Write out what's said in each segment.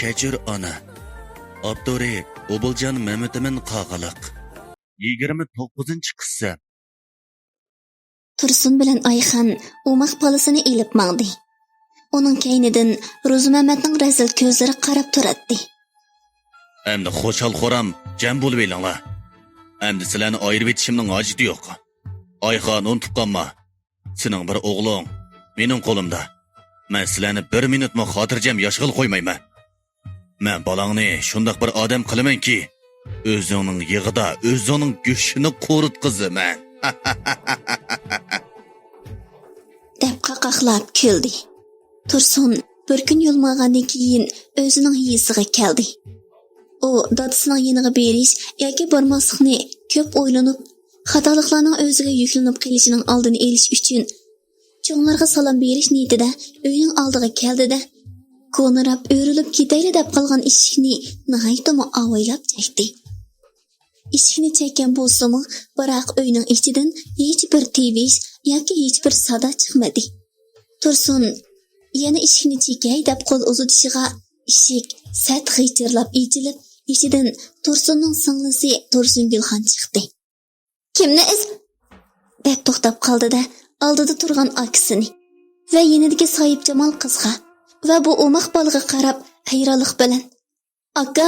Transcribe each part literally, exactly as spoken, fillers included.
كەچۈر ئانا. ئاپتورى ئوبۇلجان مەمتىمىن قاغىلىق. يىگىرمە توققۇزىنچى قىسىم. تۇرسۇن بىلەن ئايخان ئوماق بالىسىنى ئېلىپ ماڭدى. ئۇنىڭ كەينىدىن روزىمەمەتنىڭ رەزىل كۆزلىرى قاراپ تۇراتتى. ئەمدى خۇشال-خۇرام جەم بولۇۋېلىڭلار. ئەمدى سىلەرنى ئايرىۋېتىشىمنىڭ ھاجىتى يوق. ئايخان، ئۇنتۇپ قالما. سېنىڭ بىر ئوغلۇڭ مېنىڭ قولۇمدا. مەن سىلەرنى بىر مىنۇتمۇ خاتىرجەم ياشىغىلى قويمايمەن. مەن بالاڭنى شۇنداق بىر ئادەم قىلىمەنكى، ئۆزۈڭنىڭ يېغىدا ئۆزۈڭنىڭ گۆشىنى قۇرۇتقۇزىمەن. دەپ قاقاقلاپ كۈلدى. تۇرسۇن بىر كۈن يول ماڭغاندىن كېيىن ئۆزىنىڭ يېزىسىغا كەلدى. ئۇ دادىسىنىڭ يېنىغا بېرىش ياكى بارماسلىقنى كۆپ ئويلىنىپ، خاتالىقلارنىڭ ئۆزىگە يۈكلىنىپ قېلىشىنىڭ ئالدىنى ئېلىش ئۈچۈن، چوڭلارغا سالام بېرىش نىيىتىدە ئۆينىڭ ئالدىغا كەلدى-دە، گوڭراپ ئۆرۈلۈپ كېتەيلى دەپ قالغان ئىشىكنى ناھايىتىمۇ ئاۋايلاپ چەكتى. ئىشىكنى چەككەن بولسىمۇ، بىراق ئۆينىڭ ئىچىدىن ھېچبىر تىۋىش ياكى ھېچبىر سادا چىقمىدى. تۇرسۇن يەنە ئىشىكنى چېكەي دەپ قول ئۇزىتىشىغا، ئىشىك سەت غىچىرلاپ ئېچىلىپ، ئىچىدىن تۇرسۇننىڭ سىڭلىسى تۇرسۇنگۈلخان چىقتى. «كىمنى ئىز-» دەپ توختاپ قالدى-دە، ئالدىدا تۇرغان ئاكىسىنى ۋە يېنىدىكى ساھىبجامال قىزغا ۋە بۇ ئوماق بالىغا قاراپ ھەيرانلىق بىلەن، «ئاكا،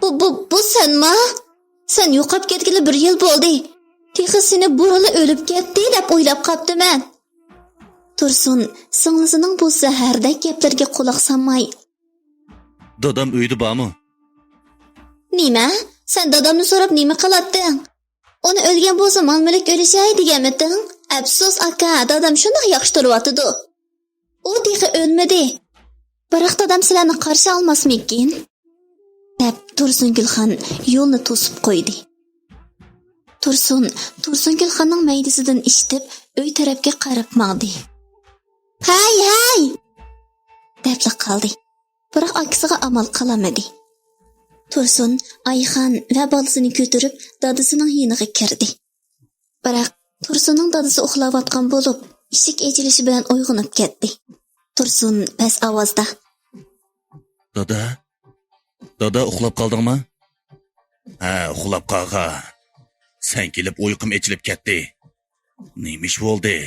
بۇ، بۇ، بۇ سەنما؟ سەن يوقاپ كەتكىلى بىر يىل بولدى. تېخى سېنى بۇرۇنلا ئۆلۈپ كەتتى دەپ ئويلاپ قاپتىمەن.» تۇرسۇن سىڭلىسىنىڭ بۇ زەھەردەك گەپلىرىگە قۇلاق سالماي، «دادام ئۆيدە بارمۇ؟» «نېمە؟ سەن دادامنى سوراپ نېمە قىلاتتىڭ؟ ئۇنى ئۆلگەن بولسا مال-مۈلۈك ئۆلۈشەي دېگەنمىتىڭ؟ ئەپسۇس ئاكا، دادام شۇنداق ياخشى تۇرۇۋاتىدۇ. ئۇ تېخى ئۆلمىدى. بىراق دادام سىلەرنى قارشى ئالماسمىكىن؟» دەپ تۇرسۇنگۈلخان يولنى توسۇپ قويدى. تۇرسۇن تۇرسۇنگۈلخاننىڭ مەيدىسىدىن ئىشىتىپ ئۆي تەرەپكە قاراپ ماڭدى. «ھەي، ھەي!» دەپلا قالدى. بىراق ئاكىسىغا ئامال قالالمىدى. تۇرسۇن ئايخان ۋە بالىسىنى كۆتۈرۈپ دادىسىنىڭ يېنىغا كىردى. بىراق تۇرسۇننىڭ دادىسى ئۇخلاۋاتقان بولۇپ، ئىشىك ئېچىلىشى بىلەن ئويغىنىپ كەتتى. تۇرسۇن پەس ئاۋازدا، «دادا، دادا، ئۇخلاپ قالدىڭما؟» «ھە، ئۇخلاپ قالغان. سەن كېلىپ ئۇيقۇم ئېچىلىپ كەتتى. نېمە ئىش بولدى؟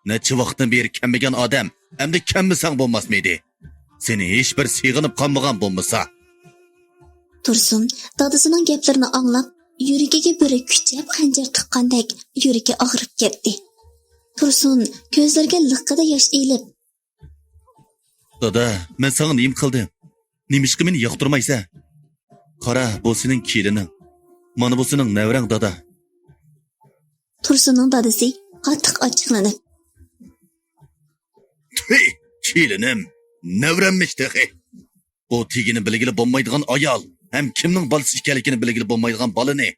نەچچە ۋاقىتتىن بېرى كەممىگەن ئادەم ئەمدى كەممىسەڭ بولماسمىدى؟ سېنى ھېچبىر سېغىنىپ قالمىغان بولمىسا.» تۇرسۇن دادىسىنىڭ گەپلىرىنى ئاڭلاپ، يۈرىكىگە بىرى كۈچەپ خەنجەر تىققاندەك يۈرىكى ئاغرىپ كەتتى. تۇرسۇن كۆزلىرىگە لىققىدە ياش ئېلىپ، «دادا، مەن ساڭا نېمە قىلدىم؟ نېمىشقا مېنى ياقتۇرمايسەن؟ قارا، بۇ سېنىڭ كېلىنىڭ. مانا بۇ سېنىڭ نەۋرەڭ، دادا.» تۇرسۇننىڭ دادىسى قاتتىق ئاچچىقلىنىپ، «تۈي، كېلىنىم، نەۋرەممىش تېخى. بۇ تېگىنى بىلگىلى بولمايدىغان ئايال ھەم كىمنىڭ بالىسى ئىكەنلىكىنى بىلگىلى بولمايدىغان بالىنى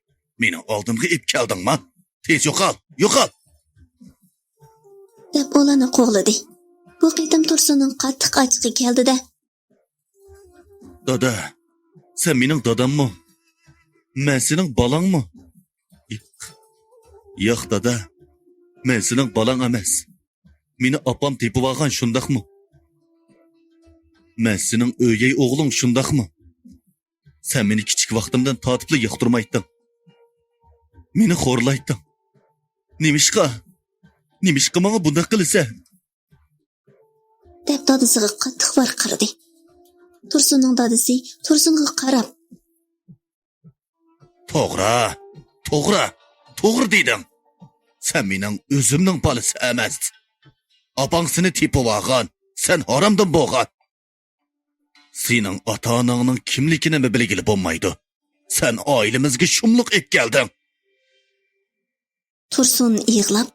مېنىڭ ئالدىمغا ئېلىپ كەلدىڭما؟ تېز يوقال، يوقال!» دەپ ئۇلارنى قوغلىدى. بۇ قېتىم تۇرسۇننىڭ قاتتىق ئاچچىقى كەلدى-دە، «دادا، سەن مېنىڭ داداممۇ؟ مەن سېنىڭ بالاڭمۇ؟» «ياق، ياق، دادا، مەن سېنىڭ بالاڭ ئەمەس. مېنى ئاپام تېپىۋالغان، شۇنداقمۇ؟ مەن سېنىڭ ئۆگەي ئوغلۇڭ، شۇنداقمۇ؟ سەن مېنى كىچىك ۋاقتىمدىن تارتىپلا ياقتۇرمايتتىڭ. مېنى خورلايتتىڭ. نېمىشقا؟ نېمىشقا ماڭا بۇنداق قىلىسەن؟» دەپ دادىسىغا قاتتىق ۋارقىرىدى. تۇرسۇننىڭ دادىسى تۇرسۇنغا قاراپ، «توغرا، توغرا، توغرا دېدىڭ. سەن مېنىڭ ئۆزۈمنىڭ بالىسى ئەمەس. ئاپاڭ سېنى تېپىۋالغان، سەن ھارامدىن بولغان. سېنىڭ ئاتا-ئاناڭنىڭ كىملىكىنىمۇ بىلگىلى بولمايدۇ. سەن ئائىلىمىزگە شۇملۇق ئېلىپ كەلدىڭ.» تۇرسۇن يىغلاپ،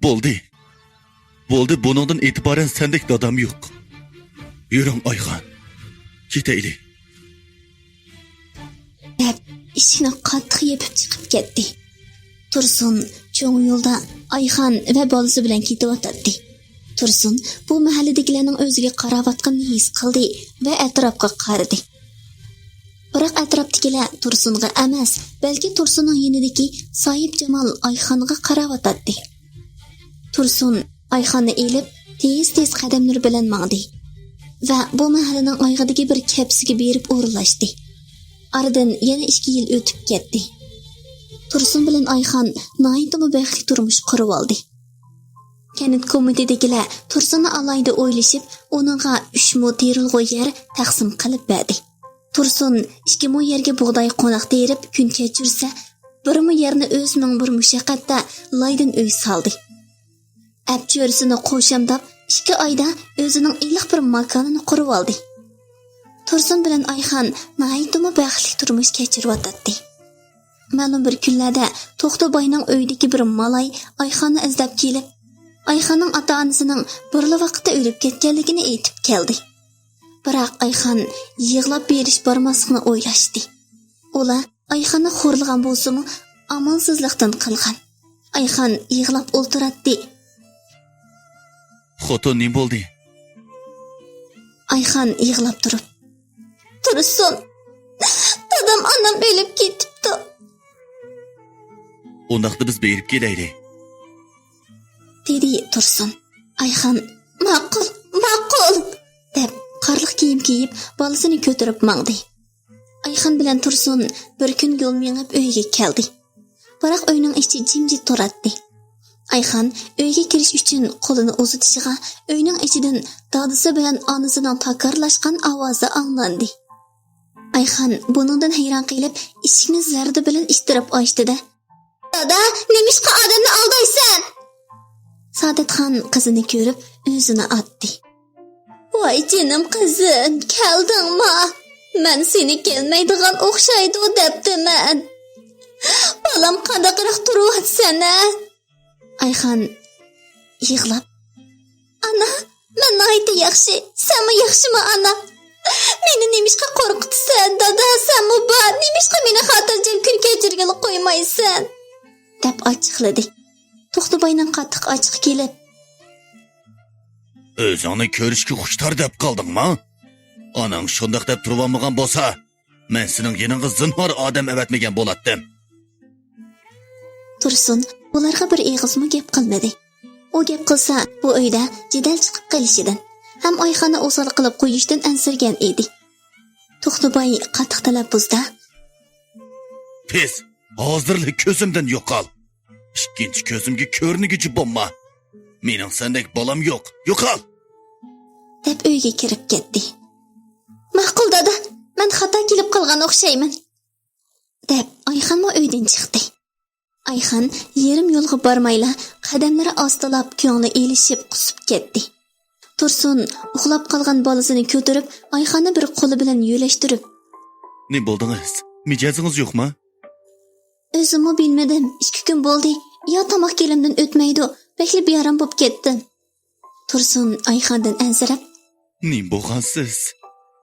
«بولدى. بولدى، بۇنىڭدىن ئېتىبارەن سەندەك دادام يوق. يۈرۈڭ، ئايخان. كېتەيلى.» دەپ، ئىشىكنى قاتتىق يېپىپ چىقىپ كەتتى. تۇرسۇن چوڭ يولدا ئايخان ۋە بالىسى بىلەن كېتىۋاتاتتى. تۇرسۇن بۇ مەھەللىدىكىلەرنىڭ ئۆزىگە قاراۋاتقىنىنى ھېس قىلدى ۋە ئەتراپقا قارىدى. بىراق ئەتراپتىكىلەر تۇرسۇنغا ئەمەس، بەلكى تۇرسۇننىڭ يېنىدىكى ساھىبجامال ئايخانغا قاراۋاتاتتى. تۇرسۇن ئايخاننى ئېلىپ، تېز-تېز قەدەملىرى بىلەن ماڭدى. ۋە بۇ مەھەللىنىڭ ئايىغىدىكى بىر كەپسىگە بېرىپ ئورۇنلاشتى. ئارىدىن يەنە ئىككى يىل ئۆتۈپ كەتتى. تۇرسۇن بىلەن ئايخان ناھايىتىمۇ بەختلىك تۇرمۇش قۇرۇۋالدى. كەنت كومىتېتىدىكىلەر تۇرسۇننى ئالاھىدە ئويلىشىپ، ئۇنىڭغا ئۈچ مو تېرىلغۇ يەر تەقسىم قىلىپ بەردى. تۇرسۇن ئىككى مو يەرگە بۇغداي قوناق تېرىپ كۈن كەچۈرسە، بىر مو يەرنى ئۆزىنىڭ بىر مۇشەققەتتە لايدىن ئۆي سالدى. ئەپ چۆرىسىنى قوشامداپ، ئىككى ئايدا ئۆزىنىڭ ئىللىق بىر ماكانىنى قۇرۇۋالدى. تۇرسۇن بىلەن ئايخان ناھايىتىمۇ بەختلىك تۇرمۇش كەچۈرۈۋاتاتتى. مەلۇم بىر كۈنلەردە توختى باينىڭ ئۆيىدىكى بىر مالاي ئايخاننى ئىزدەپ كېلىپ، ئايخاننىڭ ئاتا-ئانىسىنىڭ بىرلا ۋاقىتتا ئۆلۈپ كەتكەنلىكىنى ئېيتىپ كەلدى. بىراق ئايخان يىغلاپ بېرىش بارماسلىقنى ئويلاشتى. ئۇلار ئايخاننى خورلىغان بولسىمۇ، ئامالسىزلىقتىن قىلغان. ئايخان يىغلاپ ئولتۇراتتى. خوتۇن، نېمە بولدى؟ ئايخان يىغلاپ تۇرۇپ، تۇرسۇن، دادام، ئانام ئۆلۈپ كېتىپتۇ. ئۇنداقتا بىز بېرىپ كېلەيلى، دېدى تۇرسۇن. ئايخان، ماقۇل، ماقۇل، دەپ، قارلىق كىيىم كىيىپ، بالىسىنى كۆتۈرۈپ ماڭدى. ئايخان بىلەن تۇرسۇن بىر كۈن يول مېڭىپ ئۆيگە كەلدى. بىراق ئۆينىڭ ئىچى جىمجىت تۇراتتى. ئايخان ئۆيگە كىرىش ئۈچۈن قولىنى ئۇزىتىشىغا، ئۆينىڭ ئىچىدىن دادىسى بىلەن ئانىسىنىڭ تاكارلاشقان ئاۋازى ئاڭلاندى. ئايخان بۇنىڭدىن ھەيران قېلىپ، ئىشىكنى زەردە بىلەن ئىتتىرىپ ئاچتى-دە، دادا، نېمىشقا ئادەمنى ئالدايسەن؟ سائادەتخان قىزىنى كۆرۈپ ئۆزىنى ئاتتى. ۋاي جېنىم قىزىم، كەلدىڭما؟ مەن سېنى كەلمەيدىغان ئوخشايدۇ دەپتىمەن. بالام، قانداقراق تۇرۇۋاتىسەن ھە؟ ئايخان يىغلاپ، ئانا، مەن ناھايىتى ياخشى، سەنمۇ ياخشىمۇ ئانا؟ مېنى نېمىشقا قورقۇتىسەن دادا، سەنمۇ بار، نېمىشقا مېنى خاتىرجەم كۈن كەچۈرگىلى قويمايسەن؟ دەپ ئاچچىقلىدى. توختى باينىڭ قاتتىق ئاچچىقى كېلىپ، ئۆزۈڭنى كۆرۈشكە خۇشتار دەپ قالدىڭما؟ ئاناڭ شۇنداق دەپ تۇرۇۋالمىغان بولسا، مەن سېنىڭ يېنىڭغا زىنھار ئادەم ئەۋەتمىگەن بولاتتىم. تۇرسۇن بۇلارغا بىر ئېغىزمۇ گەپ قىلمىدى. ئۇ گەپ قىلسا، بۇ ئۆيدە جېدەل چىقىپ قېلىشىدىن ھەم ئايخاننى ئوسال قىلىپ قويۇشتىن ئەنسىرىگەن ئىدى. توختى باي قاتتىق تەلەپپۇزدا، پىس، ھازىرلا كۆزۈمدىن يوقال. ئىككىنچى كۆزۈمگە كۆرۈنگۈچى بولما. مېنىڭ سەندەك بالام يوق، يوقال! دەپ ئۆيگە كىرىپ كەتتى. ماقۇل دادا، مەن خاتا كېلىپ قالغان ئوخشايمەن. دەپ ئايخانمۇ ئۆيدىن چىقتى. ئايخان يېرىم يولغا بارمايلا، قەدەملىرى ئاستىلاپ، كۆڭلى ئېلىشىپ قۇسۇپ كەتتى. تۇرسۇن ئۇخلاپ قالغان بالىسىنى كۆتۈرۈپ، ئايخاننى بىر قولى بىلەن يۆلەشتۈرۈپ، نېمە بولدىڭىز؟ مىجەزىڭىز يوقما؟ ئۆزۈممۇ بىلمىدىم، ئىككى كۈن بولدى. يا تاماق گېلىمدىن ئۆتمەيدۇ، بەكلا بىئارام بولۇپ كەتتىم. تۇرسۇن ئايخاندىن ئەنسىرەپ، نېمە بولغانسىز؟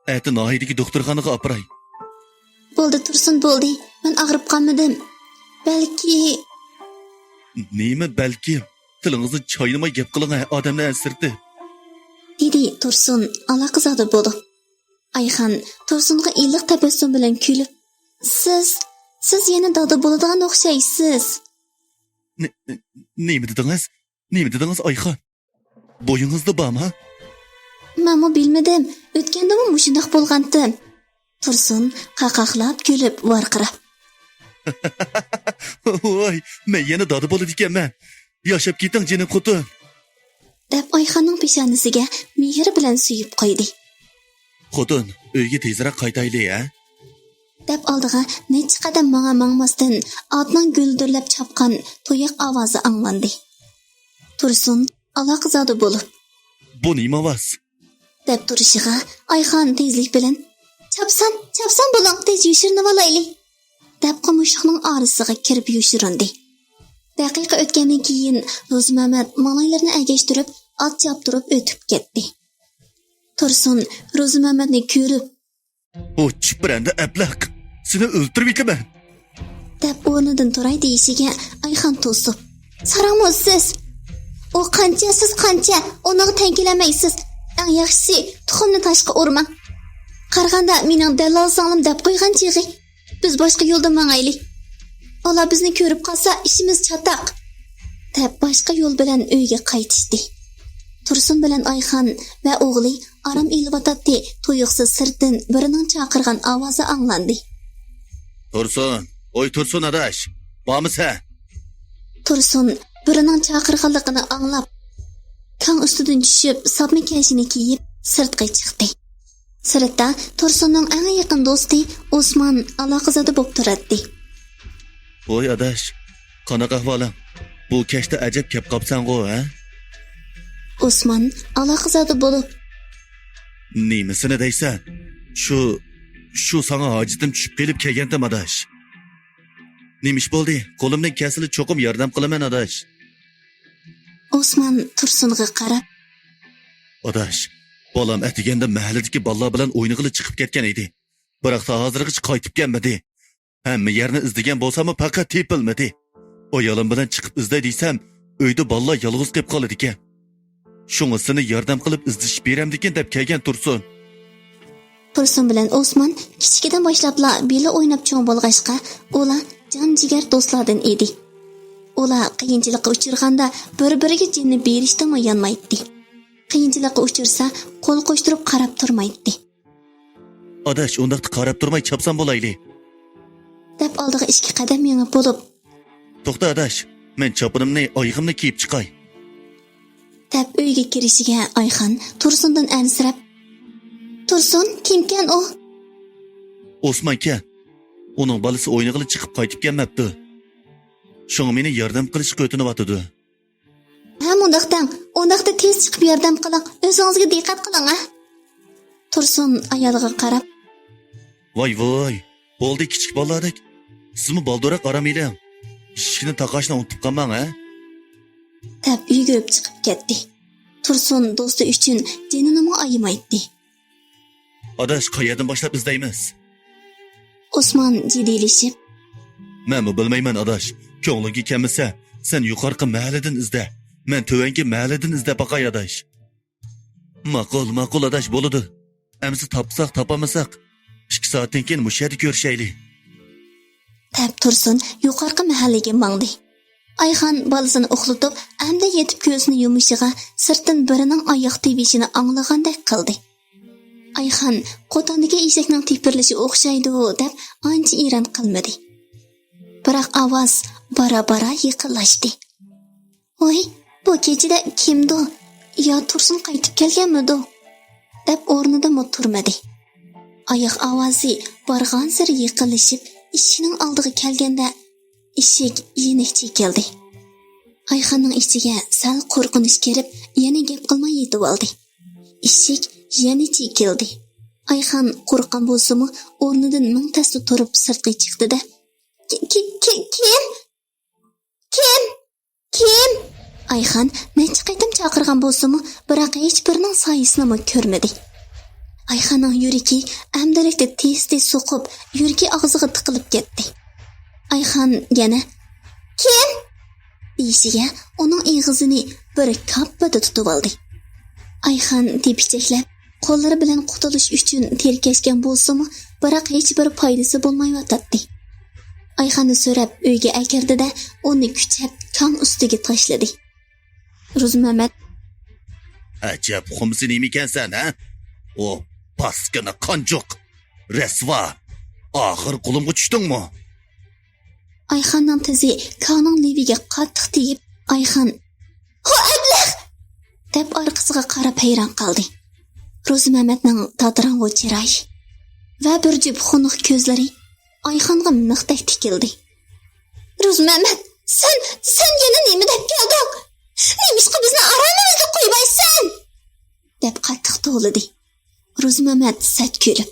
ئەتە ناھىيەدىكى دوختۇرخانىغا ئاپىراي. بولدى تۇرسۇن، بولدى، مەن ئاغرىپ قالمىدىم. بەلكى. نېمە بەلكى؟ تىلىڭىزنى چاينىماي گەپ قىلىڭ ھە، ئادەمنى ئەنسىرىتىپ. دېدى تۇرسۇن ئالاقىزادە بولۇپ. ئايخان تۇرسۇنغا ئىللىق تەبەسسۇم بىلەن كۈلۈپ، سىز، سىز يەنە دادا بولىدىغان ئوخشايسىز. نې-، نې-، نېمە دېدىڭىز؟ نېمە دېدىڭىز ئايخان؟ بويىڭىزدا بارما؟ مەنمۇ بىلمىدىم، ئۆتكەندىمۇ مۇشۇنداق بولغانتىم. تۇرسۇن قاقاقلاپ كۈلۈپ ۋارقىراپ، ۋاي، مەن يەنە دادا بولىدىكەنمەن. ياشاپ كېتىڭ جېنىم خوتۇن. دەپ ئايخاننىڭ پېشانىسىگە مېھرى بىلەن سۆيۈپ قويدى. خوتۇن، ئۆيگە تېزرەك قايتايلى ھە؟ دەپ ئالدىغا نەچچە قەدەم ماڭا ماڭماستىن ئاتنىڭ گۈلدۈرلەپ چاپقان تۇياق ئاۋازى ئاڭلاندى. تۇرسۇن ئالاقىزادە بولۇپ، بۇ نېمە ئاۋاز؟ دەپ تۇرۇشىغا ئايخان تېزلىك بىلەن، چاپسان، چاپسان بولۇڭ، تېز يوشۇرۇنۇۋالايلى، دەپ قومۇشلۇقنىڭ ئارىسىغا كىرىپ يوشۇرۇندى. دەقىقە ئۆتكەندىن كېيىن روزىمەمەت مالايلىرىنى ئەگەشتۈرۈپ ئات چاپتۇرۇپ ئۆتۈپ كەتتى. تۇرسۇن روزىمەمەتنى كۆرۈپ، ئۇ چىپرەندە ئەبلەخ، سېنى ئۆلتۈرۈۋېتىمەن! دەپ ئورنىدىن تۇراي دېيىشىگە ئايخان توسۇپ، ساراڭمۇ سىز! ئۇ قانچە، سىز قانچە، ئۇنىڭغا تەڭ كېلەلمەيسىز. ئەڭ ياخشىسى تۇخۇمنى تاشقا ئۇرماڭ. قارىغاندا مېنىڭ دەللال سىڭلىم دەپ قويغان چېغى، بىز باشقا يولدا ماڭايلى. ئۇلار بىزنى كۆرۈپ قالسا ئىشىمىز چاتاق، دەپ باشقا يول بىلەن ئۆيگە قايتىشتى. تۇرسۇن بىلەن ئايخان ۋە ئوغلى ئارام ئېلىۋاتاتتى، تۇيۇقسىز سىرتتىن بىرىنىڭ چاقىرغان ئاۋازى ئاڭلاندى. تۇرسۇن، ۋوي تۇرسۇن ئاداش، بارمىسەن؟ تۇرسۇن بىرىنىڭ چاقىرغانلىقىنى ئاڭلاپ، كاڭ ئۈستىدىن چۈشۈپ، ساپما كەينىنى كىيىپ، سىرتقا چىقتى. سىرتتا تۇرسۇننىڭ ئەڭ يېقىن دوستى ئوسمان ئالاقىزادە بولۇپ تۇراتتى. ۋوي ئاداش، قانداق ئەھۋالىڭ؟ بۇ كەچتە ئەجەب كەپ قاپسەنغۇ، ھە؟ ئوسمان ئالاقىزادە بولۇپ. نېمىسىنى دەيسەن؟ شۇ، شۇ ساڭا ھاجىتىم چۈشۈپ قېلىپ كەلگەنتىم ئاداش. نېمە ئىش بولدى؟ قولۇمدىن كەلسىلا چوقۇم ياردەم قىلىمەن ئاداش. ئوسمان تۇرسۇنغا قاراپ. ئاداش، بالام ئەتىگەندە مەھەللىدىكى بالىلار بىلەن ئوينىغىلى چىقىپ كەتكەن ئىدى. بىراق تا ھازىرغىچە قايتىپ كەلمىدى. ھەممە يەرنى ئىزدىگەن بولساممۇ پەقەت تېپىلمىدى. ئايالىم بىلەن چىقىپ ئىزدەي دېسەم، ئۆيدە بالىلار يالغۇز قېلىپ قالىدىكەن. شۇڭا سېنى ياردەم قىلىپ ئىزدىشىپ بېرەمدىكىن دەپ كەلگەن تۇرسۇن. تۇرسۇن بىلەن ئوسمان كىچىكىدىن باشلاپلا بىللە ئويناپ چوڭ بولغاچقا، ئۇلار جان جىگەر دوستلاردىن ئىدى. ئۇلار قىيىنچىلىققا ئۇچرىغاندا بىر-بىرىگە جېنىنى بېرىشتىنمۇ يانمايتتى. قىيىنچىلىققا ئۇچرىسا قول قوشتۇرۇپ قاراپ تۇرمايتتى. ئاداش، ئۇنداقتا قاراپ تۇرماي چاپسان بولايلى. دەپ ئالدىغا ئىككى قەدەم مېڭىپ بولۇپ. توختا ئاداش، مەن چاپىنىمنى، ئايىغىمنى كىيىپ چىقاي. دەپ ئۆيگە كىرىشىگە ئايخان تۇرسۇندىن ئەنسىرەپ. تۇرسۇن، كىمكەن ئۇ؟ ئوسمانكەن. ئۇنىڭ بالىسى ئوينىغىلى چىقىپ قايتىپ كەلمەپتۇ. شۇڭا مېنى ياردەم قىلىشقا ئۆتۈنۈۋاتىدۇ. ھە، مۇنداق دەڭ. ئۇنداقتا تېز چىقىپ ياردەم قىلىڭ. ئۆزىڭىزگە دىققەت قىلىڭ، ھە. تۇرسۇن ئايالىغا قاراپ. ۋاي، ۋاي. بولدى، كىچىك بالىلاردەك. سىزمۇ بالدۇرراق ئارام ئېلىڭ. ئىشىكنى تاقاشنى ئۇنتۇپ قالماڭ، ھە. دەپ يۈگۈرۈپ چىقىپ كەتتى. تۇرسۇن دوستى ئۈچۈن جېنىنىمۇ ئايىمايتتى. ئاداش، قەيەردىن باشلاپ ئىزدەيمىز؟ ئوسمان جىددىيلىشىپ. مەنمۇ بىلمەيمەن ئاداش. كۆڭلۈڭگە كەلمىسە، سەن يۇقىرىقى مەھەللىدىن ئىزدە. مەن تۆۋەنكى مەھەللىدىن ئىزدەپ باقاي ئاداش. ماقۇل، ماقۇل ئاداش، بولىدۇ. ئەمىسە تاپساق تاپالمىساق، ئىككى سائەتتىن كېيىن مۇشۇ يەردە كۆرۈشەيلى. دەپ تۇرسۇن يۇقىرىقى مەھەللىگە ماڭدى. ئايخان بالىسىنى ئۇخلىتىپ، ئەمدى يېتىپ كۆزىنى يۇمۇشىغا سىرتتىن بىرىنىڭ ئاياق تىۋىشىنى ئاڭلىغاندەك قىلدى. ئايخان قوتاندىكى ئېشەكنىڭ تېپىرلىشى ئوخشايدۇ دەپ ئانچە ئېرەن قىلمىدى. بىراق ئاۋاز بارا-بارا يېقىنلاشتى. ۋاي، بۇ كېچىدە كىمدۇ؟ يا تۇرسۇن قايتىپ كەلگەنمىدۇ؟ دەپ ئورنىدىنمۇ تۇرمىدى. ئاياق ئاۋازى بارغانسېرى يېقىنلىشىپ، ئىشىكنىڭ ئالدىغا كەلگەندە، ئىشىك يېنىك چېكىلدى. ئايخاننىڭ ئىچىگە سەل قورقۇنچ كىرىپ، يەنە گەپ قىلماي يېتىۋالدى. ئىشىك يەنە چېكىلدى. ئايخان قورققان بولسىمۇ، ئورنىدىن مىڭ تەستە تۇرۇپ سىرتقا چىقتى-دە، كى-، كى-، كى-، كىم؟ كىم؟ كىم؟ ئايخان نەچچە قېتىم چاقىرغان بولسىمۇ، بىراق ھېچبىرىنىڭ سايىسىنىمۇ كۆرمىدى. ئايخاننىڭ يۈرىكى ئەمدىلىكتە تېز-تېز سوقۇپ، يۈرىكى ئاغزىغا تىقىلىپ كەتتى. ئايخان يەنە، كىم؟ دېيىشىگە ئۇنىڭ ئېغىزىنى بىر كاپپىدە تۇتۇۋالدى. ئايخان تېپىچەكلەپ، قوللىرى بىلەن قۇتۇلۇش ئۈچۈن تىركەشكەن بولسىمۇ، بىراق ھېچبىر پايدىسى بولمايۋاتاتتى. ئايخاننى سۆرەپ ئۆيگە ئەكىردى-دە، ئۇنى كۈچەپ كاڭ ئۈستىگە تاشلىدى. روزىمەمەت. ئەجەب خۇمسى نېمىكەنسەن، ھە؟ ئۇ پاسكىنا قانجۇق، رەسۋا. ئاخىر قولۇمغا چۈشتۈڭمۇ؟ ئايخاننىڭ تىزى كاڭنىڭ لېۋىگە قاتتىق تېگىپ، ئايخان، ھو ئەبلەخ! دەپ ئارقىسىغا قاراپ ھەيران قالدى. روزىمەمەتنىڭ تاتىراڭغۇ چىرايى ۋە بىر جۈپ خۇنۇق كۆزلىرى ئايخانغا مىختەك تىكىلدى. روزىمەمەت، سەن، سەن يەنە نېمە دەپ كەلدىڭ؟ نېمىشقا بىزنى ئارامىمىزدا قويمايسەن؟ دەپ قاتتىق توۋلىدى. روزىمەمەت سەت كۈلۈپ.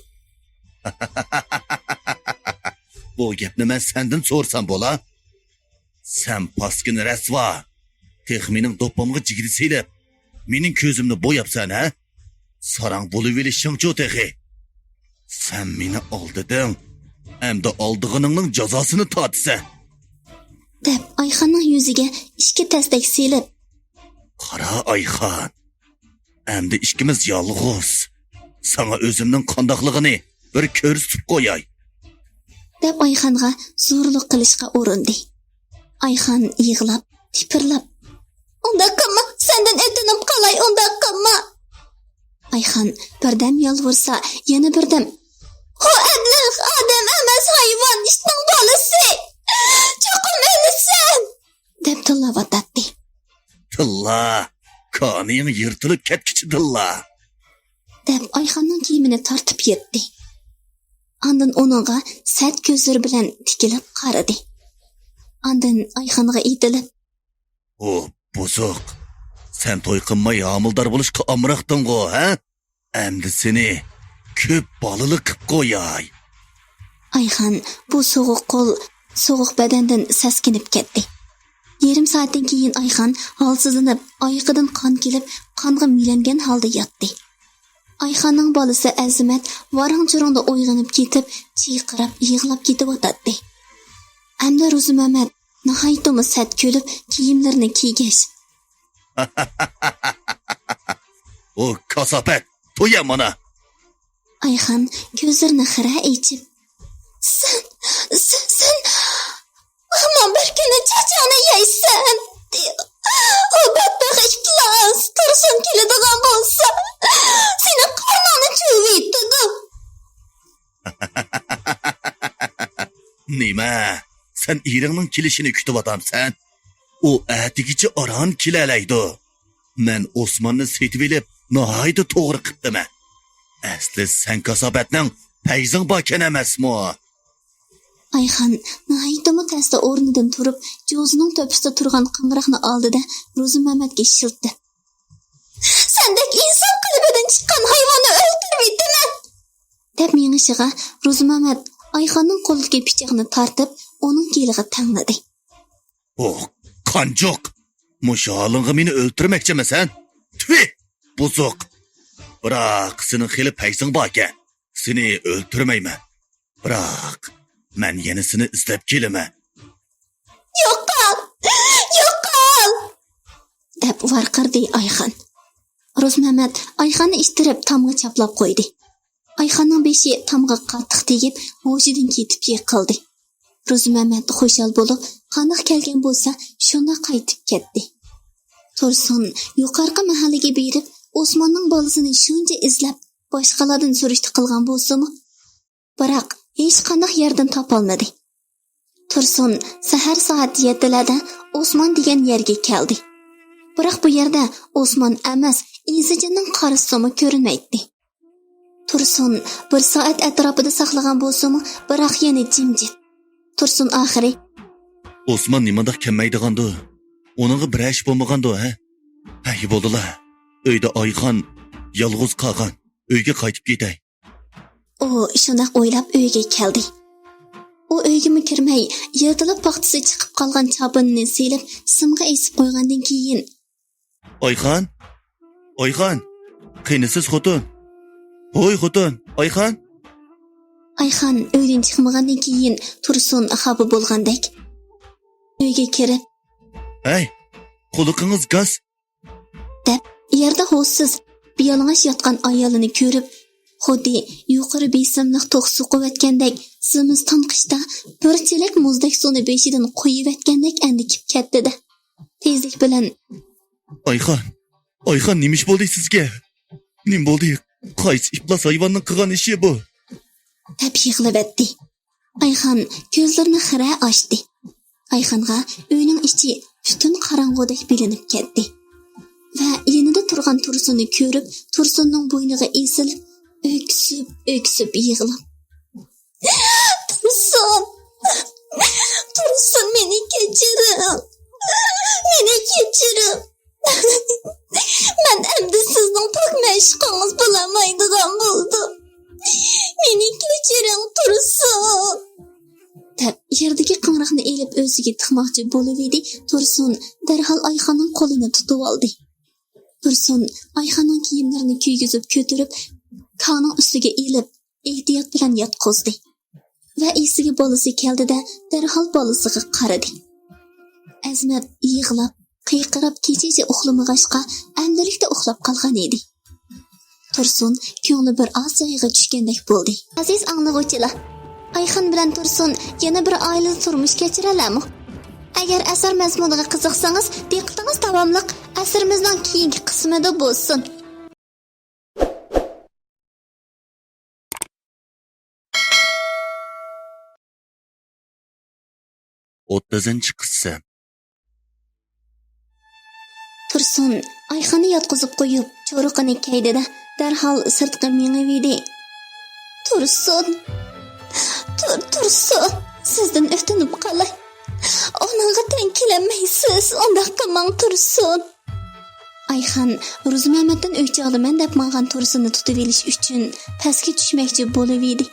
بۇ گەپنى مەن سەندىن سورىسام بولا؟ سەن پاسكىنا رەسۋا! تېخى مېنىڭ دوپپامغا جىگدە سېلىپ، مېنىڭ كۆزۈمنى بوياپسەن، ھە؟ ساراڭ بولۇۋېلىشىڭچۇ تېخى! سەن مېنى ئالدىدىڭ، ئەمدى ئالدىغىنىڭنىڭ جازاسىنى تارتىسەن! دەپ ئايخاننىڭ يۈزىگە ئىككى تەستەك سېلىپ. قارا ئايخان! ئەمدى ئىككىمىز يالغۇز. ساڭا ئۆزۈمنىڭ قانداقلىقىنى بىر كۆرسىتىپ قوياي. دەپ ئايخانغا زورلۇق قىلىشقا ئۇرۇندى. ئايخان يىغلاپ، تىپىرلاپ. ئۇنداق قىلما، سەندىن ئۆتۈنۈپ قالاي، ئۇنداق قىلما. ئايخان بىردەم يالۋۇرسا، يەنە بىردەم، «ئۇ ئەبلەخ ئادەم ئەمەس، ھايۋان، ئىتنىڭ بالىسى! چوقۇم ئۆلىسەن!» دەپ تىللاۋاتاتتى. «تىللا! كانىيىڭ يىرتىلىپ كەتكۈچە تىللا!» دەپ ئايخاننىڭ كىيىمىنى تارتىپ يىرتتى. ئاندىن ئۇنىڭغا سەت كۆزلىرى بىلەن تىكىلىپ قارىدى. ئاندىن ئايخانغا ئېتىلىپ، «ئۇ بۇزۇق! سەن توي قىلماي ھامىلىدار بولۇشقا ئامراقتىڭغۇ، ھە؟ ئەمدى سېنى كۆپ بالىلىق قىپ قوياي.» ئايخان بۇ سوغۇق قول، سوغۇق بەدەندىن سەسكىنىپ كەتتى. يېرىم سائەتتىن كېيىن ئايخان ھالسىزلىنىپ، ئايىقىدىن قان كېلىپ، قانغا مىلەنگەن ھالدا ياتتى. ئايخاننىڭ بالىسى ئەزىمەت ۋاراڭ-چۇرۇڭدا ئويغىنىپ كېتىپ، چىرقىراپ يىغلاپ كېتىۋاتاتتى. ئەمدى روزىمەمەت ناھايىتىمۇ سەت كۈلۈپ، كىيىملىرىنى كىيگەچ، «ئۇ كاساپەت تويا مانا!» ئايخان كۆزلىرىنى خىرە ئېچىپ، «سەن، سەن، سەن ھامان بىر كۈنى چاچاڭنى يەيسەن!» دېدى. «ئۇ بەتبەخت ئىپلاس تۇرسۇن كېلىدىغان بولسا، سېنىڭ قارنىڭنى چۈۋۈۋېتىدۇ.» «نېمە؟ سەن ئېرىڭنىڭ كېلىشىنى كۈتۈۋاتامسەن؟ ئۇ ئەتىگىچە ئاران كېلەلەيدۇ. مەن ئوسماننى سېتىۋېلىپ، ناھايىتى توغرا قىپتىمەن. ئەسلى سەن كاساپەتنىڭ پەيزىڭ باركەن ئەمەسمۇ؟» ئايخان ناھايىتىمۇ تەستە ئورنىدىن تۇرۇپ، جوزىنىڭ تۆپىسىدە تۇرغان قىڭراقنى ئالدى-دە، روزىمەمەتكە شىلتىدە، «سەندەك ئىنسان قېلىپىدىن چىققان ھايۋاننى ئۆلتۈرۈۋېتىمەن!» دەپ مېڭىشىغا، روزىمەمەت ئايخاننىڭ قولىدىكى پىچاقنى تارتىپ، ئۇنىڭ گېلىغا تەڭلىدى. «ئوھ، قانجۇق! مۇشۇ ھالىڭغا مېنى ئۆلتۈرمەكچىمىسەن؟ تۈفى! بۇزۇق! بىراق سېنىڭ خېلى پەيزىڭ باركەن. سېنى ئۆلتۈرمەيمەن. بىراق مەن يەنە سېنى ئىزدەپ كېلىمەن.» «يوقال! يوقال!» دەپ ۋارقىرىدى ئايخان. روزمەمەت ئايخاننى ئىتتىرىپ تامغا چاپلاپ قويدى. ئايخاننىڭ بېشى تامغا قاتتىق تېگىپ، ھوشىدىن كېتىپ يىقىلدى. روزمەمەت خۇشال بولۇپ، قانداق كەلگەن بولسا، شۇنداق قايتىپ كەتتى. تۇرسۇن يۇقىرىقى مەھەللىگە بېرىپ، ئوسماننىڭ بالىسىنى شۇنچە ئىزدەپ، باشقىلاردىن سۈرۈشتە قىلغان بولسىمۇ، بىراق ھېچقانداق يەردىن تاپالمىدى. تۇرسۇن سەھەر سائەت يەتتىلەردە ئوسمان دېگەن يەرگە كەلدى. بىراق بۇ يەردە ئوسمان ئەمەس، ئىنسىجىننىڭ قارىسىمۇ كۆرۈنمەيتتى. تۇرسۇن بىر سائەت ئەتراپىدا ساقلىغان بولسىمۇ، بىراق يەنە جىمجىت. تۇرسۇن ئاخىرى، «ئوسمان نېمانداق كەلمەيدىغاندۇ؟ ئۇنىڭغا بىرەر ئىش بولمىغاندۇ، ھە؟ ھەي، بولدىلا. ئۆيدە ئايخان يالغۇز قالغان. ئۆيگە قايتىپ كېتەي.» ئۇ شۇنداق ئويلاپ ئۆيگە كەلدى. ئۇ ئۆيگىمۇ كىرمەي، يىرتىلىپ پاختىسى چىقىپ قالغان چاپىنىنى سېلىپ، سىمغا ئېسىپ قويغاندىن كېيىن، «ئايخان! ئايخان! قېنى سىز خوتۇن؟ ھوي خوتۇن، ئايخان!» ئايخان ئۆيدىن چىقمىغاندىن كېيىن تۇرسۇن خاپا بولغاندەك ئۆيگە كىرىپ، «ھەي، قۇلىقىڭىز گاس!» دەپ، يەردە ھوشسىز، بىيالىڭاچ ياتقان ئايالىنى كۆرۈپ، خۇددى يۇقىرى بېسىملىق توك سوقۇۋەتكەندەك، زىمىستان قىشتا بىر چېلەك مۇزدەك سۇنى بېشىدىن قۇيۇۋەتكەندەك ئەندىكىپ كەتتى-دە، تېزلىك بىلەن، «ئايخان، ئايخان، نېمە ئىش بولدى سىزگە؟ نېمە بولدى؟ قايسى ئىپلاس ھايۋاننىڭ قىلغان ئىشى بۇ؟» دەپ يىغلىۋەتتى. ئايخان كۆزلىرىنى خىرە ئاچتى. ئايخانغا ئۆينىڭ ئىچى پۈتۈن قاراڭغۇدەك بىلىنىپ كەتتى. ۋە يېنىدا تۇرغان تۇرسۇننى كۆرۈپ، تۇرسۇننىڭ بوينىغا ئېسىلىپ، ئۆكسۈپ، ئۆكسۈپ يىغلاپ، «تۇرسۇن! تۇرسۇن، مېنى كەچۈرۈڭ! مېنى كەچۈرۈڭ!» مەن ئەمدى سىزنىڭ پاك مەشۇقىڭىز بولالمايدىغان بولدۇم. مېنى كەچۈرۈڭ، تۇرسۇن! دەپ، يەردىكى قىڭراقنى ئېلىپ ئۆزىگە تىقماقچى بولۇۋىدى، تۇرسۇن دەرھال ئايخاننىڭ قولىنى تۇتۇۋالدى. تۇرسۇن ئايخاننىڭ كىيىملىرىنى كىيگۈزۈپ كۆتۈرۈپ، كانىڭ ئۈستىگە ئېلىپ، ئېھتىيات بىلەن ياتقۇزدى. ۋە ئېسىگە بالىسى كەلدى-دە، دەرھال بالىسىغا قارىدى. ئەزمەت يىغلاپ، قىيقىراپ كېچىچە ئۇخلىمىغاچقا، ئەمدىلىكتە ئۇخلاپ قالغان ئىدى. تۇرسۇن كۆڭلى بىر ئاز جايىغا چۈشكەندەك بولدى. ئەزىز ئاڭلىغۇچىلار، ئايخان بىلەن تۇرسۇن يەنە بىر ئائىلىدە تۇرمۇش كەچۈرەلەرمۇ؟ ئەگەر ئەسەر مەزمۇنىغا قىزىقسىڭىز، دىققىتىڭىز داۋاملىق ئەسىرىمىزنىڭ كېيىنكى قىسمىدا بولسۇن. ئوتتۇزىنچى قىسىم. تۇرسۇن ئايخاننى ياتقۇزۇپ قويۇپ، چورۇقىنى كەيدىدە، دەرھال سىرتقا مېڭىۋىدى. تۇرسۇن! تۇر، تۇرسۇن! سىزدىن ئۆتۈنۈپ قالاي. ئۇنىڭغا تەڭ كېلەلمەيسىز، ئۇنداق قىلماڭ، تۇرسۇن! ئايخان روزىمەمەتتىن ئۆچ ئالىمەن دەپ ماڭغان تۇرسۇننى تۇتۇۋېلىش ئۈچۈن پەسكە چۈشمەكچى بولۇۋىدى.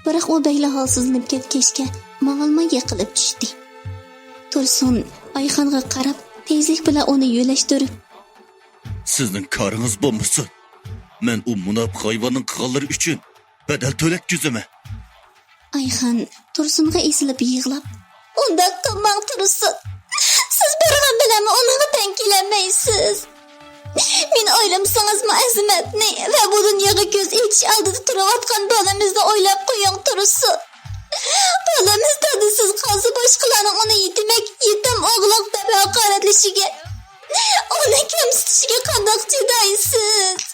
بىراق ئۇ بەكلا ھالسىزلىنىپ كەتكەچكە، ماڭالماي يىقىلىپ چۈشتى. تۇرسۇن ئايخانغا قاراپ، تېزلىك بىلەن ئۇنى يۆلەشتۈرۈپ، سىزنىڭ كارىڭىز بولمىسۇن. مەن ئۇ مۇناپىق ھايۋاننىڭ قىلغانلىرى ئۈچۈن بەدەل تۆلەتكۈزىمەن. ئايخان تۇرسۇنغا ئېسىلىپ يىغلاپ، ئۇنداق قىلماڭ، تۇرسۇن. سىز بارغان بىلەنمۇ ئۇنىڭغا تەڭ كېلەلمەيسىز. مېنى ئويلىمىسىڭىزمۇ، ئەزىمەتنى ۋە بۇ دۇنياغا كۆز ئېچىش ئالدىدا تۇرۇۋاتقان بالىمىزنى ئويلاپ قويۇڭ، تۇرسۇن. بالىمىز دادىسىز قالسا، باشقىلارنىڭ ئۇنى يېتىمەك، يېتىم ئوغلاق دەپ ھاقارەتلىشىگە، ئۇنى كەمسىتىشىگە قانداق چىدايسىز؟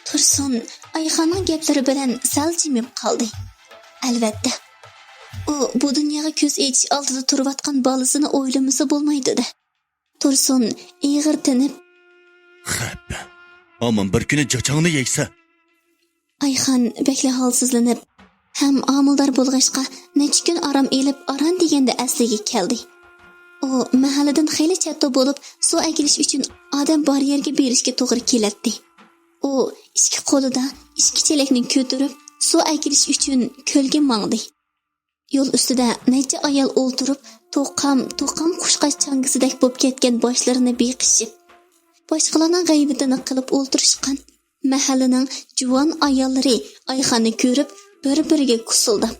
تۇرسۇن ئايخاننىڭ گەپلىرى بىلەن سەل جىمىپ قالدى. ئەلۋەتتە، ئۇ بۇ دۇنياغا كۆز ئېچىش ئالدىدا تۇرۇۋاتقان بالىسىنى ئويلىمىسا بولمايدۇ-دە. تۇرسۇن ئېغىر تىنىپ، خەپ، ھامان بىر كۈنى جاجاڭنى يەيسەن. ئايخان بەكلا ھالسىزلىنىپ، ھەم ھامىلىدار بولغاچقا، نەچچە كۈن ئارام ئېلىپ، ئاران دېگەندە ئەسلىگە كەلدى. ئۇ مەھەللىدىن خېلى چەتتە بولۇپ، سۇ ئەكېلىش ئۈچۈن ئادەم بار يەرگە بېرىشكە توغرا كېلەتتى. ئۇ ئىككى قولىدا ئىككى چېلەكنى كۆتۈرۈپ، سۇ ئەكېلىش ئۈچۈن كۆلگە ماڭدى. يول ئۈستىدە نەچچە ئايال ئولتۇرۇپ، توقام، توقام قۇشقاچ چاڭگىسىدەك بولۇپ كەتكەن باشلىرىنى بېقىشىپ، باشقىلارنىڭ غەيۋىتىنى قىلىپ ئولتۇرۇشقان. مەھەللىنىڭ جۇۋان ئاياللىرى ئايخاننى كۆرۈپ، بىر-بىرىگە كۇسۇلداپ،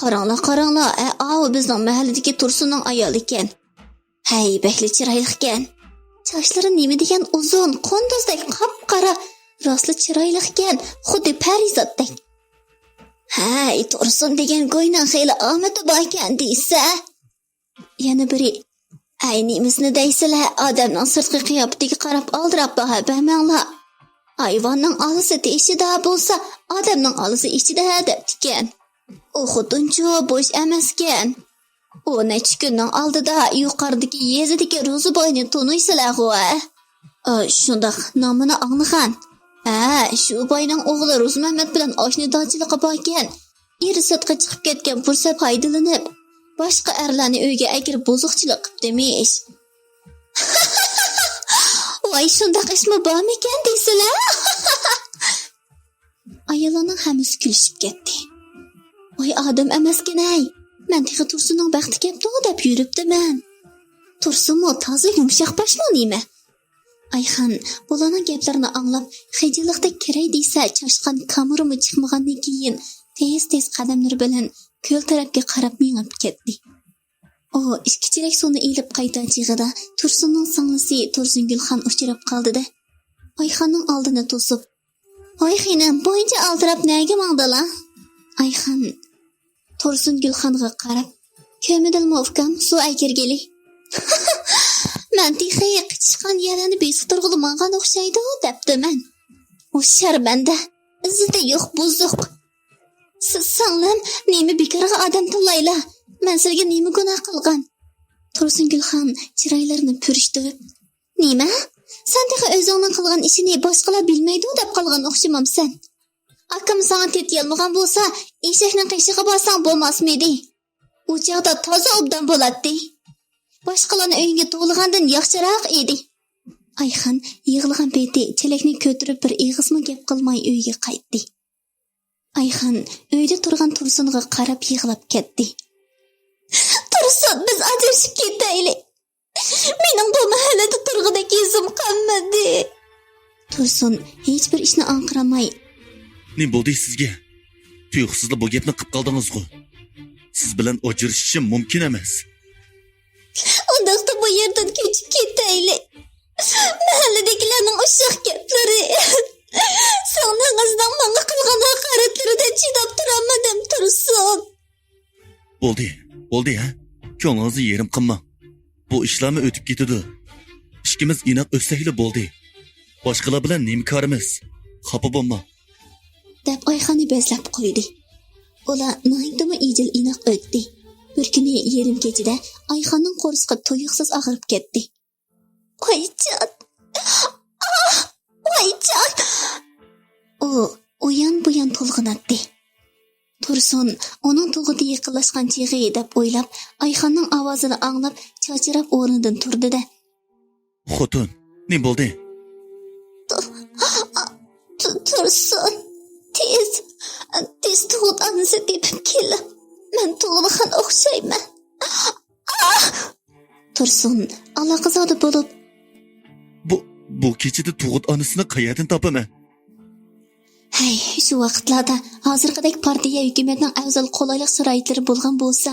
قاراڭلار، قاراڭلار، ئە، ئاۋۇ بىزنىڭ مەھەللىدىكى تۇرسۇننىڭ ئايالى ئىكەن. ھەي، بەكلا چىرايلىقكەن. چاچلىرى نېمە دېگەن ئۇزۇن، قۇندۇزدەك قاپقارا، راستلا چىرايلىقكەن، خۇددى پەرىزاتتەك. ھەي، تۇرسۇن دېگەن گۇينىڭ خېلى ئامىتى باركەن دېسە. يەنە بىرى، ئەي، نېمىسىنى دەيسىلە، ئادەمنىڭ سىرتقى قىياپىتىگە قاراپ ئالدىراپ باھا بەرمەڭلار. ھايۋاننىڭ ئالىسى تېشىدا بولسا، ئادەمنىڭ ئالىسى ئىچىدە دەپتىكەن. ئۇ خوتۇنچۇ بوش ئەمەسكەن. ئۇ نەچچە كۈننىڭ ئالدىدا يۇقىرىدىكى يېزىدىكى روزى باينى تونۇيسىلەرغۇ، ھە؟ ئا، شۇنداق، نامىنى ئاڭلىغان. ھە، شۇ باينىڭ ئوغلى روزىمەمەت بىلەن ئاشنى داچىلىقى باركەن، ئېرى سىرتقا چىقىپ كەتكەن پۇرسەت پايدىلىنىپ، باشقا ئەرلەرنى ئۆيگە ئەكىرىپ بۇزۇقچىلىق قىپتىمىش. ۋاي، شۇنداق ئىشمۇ بارمىكەن دەيسىلە؟ ئاياللارنىڭ ھەممىسى كۈلۈشۈپ كەتتى. ۋاي، ئادەم ئەمەسكەن-ھەي! مەن تېخى تۇرسۇننىڭ بەختى كەپتۇ دەپ يۈرۈپتىمەن. تۇرسۇنمۇ تازا يۇمشاق باشمۇ نېمە؟ ئايخان بۇلارنىڭ گەپلىرىنى ئاڭلاپ، خىجىللىقتا كىرەي دېسە، چاشقان كامىرىمۇ چىقمىغاندىن كېيىن، تېز-تېز قەدەملىرى بىلەن كۆل تەرەپكە قاراپ مېڭىپ كەتتى. ئۇ ئىككى چېلەك سۇنى ئېلىپ قايتار چېغىدا، تۇرسۇننىڭ سىڭلىسى تۇرسۇنگۈلخان ئۇچراپ قالدى-دە، ئايخاننىڭ ئالدىنى توسۇپ، ۋاي خېنىم، بۇنچە ئالدىراپ نەگە ماڭدىلا؟ ئايخان تۇرسۇنگۈلخانغا قاراپ، كۆرمىدىڭمۇ ئۇكام، سۇ ئەكىرگىلى؟ مەن تېخى قېچىشقان يەرلەرنى بېسىقتۇرغىلى ماڭغان ئوخشايدۇ دەپتىمەن. ئۇ شەرمەندە، ئىززىتى يوق بۇزۇق. سىز سىڭلىم، نېمە بىكارغا ئادەم تاللايلا؟ مەن سىلگە نېمە گۇناھ قىلغان؟ تۇرسۇنگۈلخان چىرايلىرىنى پۈرۈشتۈرۈپ، نېمە؟ سەن تېخى ئۆزۈڭنىڭ قىلغان ئىشىنى باشقىلار بىلمەيدۇ دەپ قالغان ئوخشىمامسەن؟ ئاكام ساڭا تېتىيالمىغان بولسا، ئېشەكنىڭ قېشىغا بارساڭ بولماسمىدى؟ ئۇ چاغدا تازا ئوبدان بولاتتى. باشقىلارنىڭ ئۆيىگە توۋلىغاندىن ياخشىراق ئىدى. ئايخان يىغلىغان پېتى چېلەكنى كۆتۈرۈپ بىر ئېغىزمۇ گەپ قىلماي ئۆيىگە قايتتى. ئايخان ئۆيدە تۇرغان تۇرسۇنغا قاراپ يىغلاپ كەتتى. تۇرسۇن، بىز ئاجرىشىپ كېتەيلى. مېنىڭ بۇ مەھەللىدە تۇرغۇدەك يۈزۈم قالمىدى. تۇرسۇن ھېچبىر ئىشنى ئاڭقىرالماي، نېمە بولدى سىزگە؟ تۇيۇقسىزلا بۇ گەپنى قىپ قالدىڭىزغۇ؟ سىز بىلەن ئاجرىشىشىم مۇمكىن ئەمەس. ئۇنداقتا بۇ يەردىن كۆچۈپ كېتەيلى. مەھەللىدىكىلەرنىڭ ئۇششاق گەپلىرى، سىڭلىڭىزنىڭ ماڭا قىلغان ھاقارەتلىرىدىن چىداپ تۇرالمىدىم، تۇرسۇن. بولدى، بولدى، ھە؟ كۆڭلىڭىزنى يېرىم قىلماڭ. بۇ ئىشلارمۇ ئۆتۈپ كېتىدۇ. ئىككىمىز ئىناق ئۆتسەكلا بولدى. باشقىلار بىلەن نېمە كارىمىز؟ خاپا بولما. دەپ ئايخاننى بەزلەپ قويدى. ئۇلار ناھايىتىمۇ ئىجىل ئىناق ئۆتتى. بىر كۈنى يېرىم كېچىدە ئايخاننىڭ قورسىقى تۇيۇقسىز ئاغرىپ كەتتى. ۋايجان! ئاھ! ۋايجان! ئۇ ئۇيان-بۇيان تولغىناتتى. تۇرسۇن ئۇنىڭ تۇغۇتى يېقىنلاشقان چېغى دەپ ئويلاپ، ئايخاننىڭ ئاۋازىنى ئاڭلاپ، چاچراپ ئورنىدىن تۇردى-دە، «خوتۇن، نېمە بولدى؟» تۇ-، تۇ-، تۇرسۇن، تېز، تېز تۇغۇت ئانىسى تېپىپ كېلىڭ. مەن تۇغمىغان ئوخشايمەن. تۇرسۇن ئالاقىزادە بولۇپ، «بۇ، بۇ كېچىدە تۇغۇت ئانىسىنى قەيەردىن تاپىمەن؟» ھەي، شۇ ۋاقىتلاردا ھازىرقىدەك پارتىيە، ھۆكۈمەتنىڭ ئەۋزەل قولايلىق شارائىتلىرى بولغان بولسا،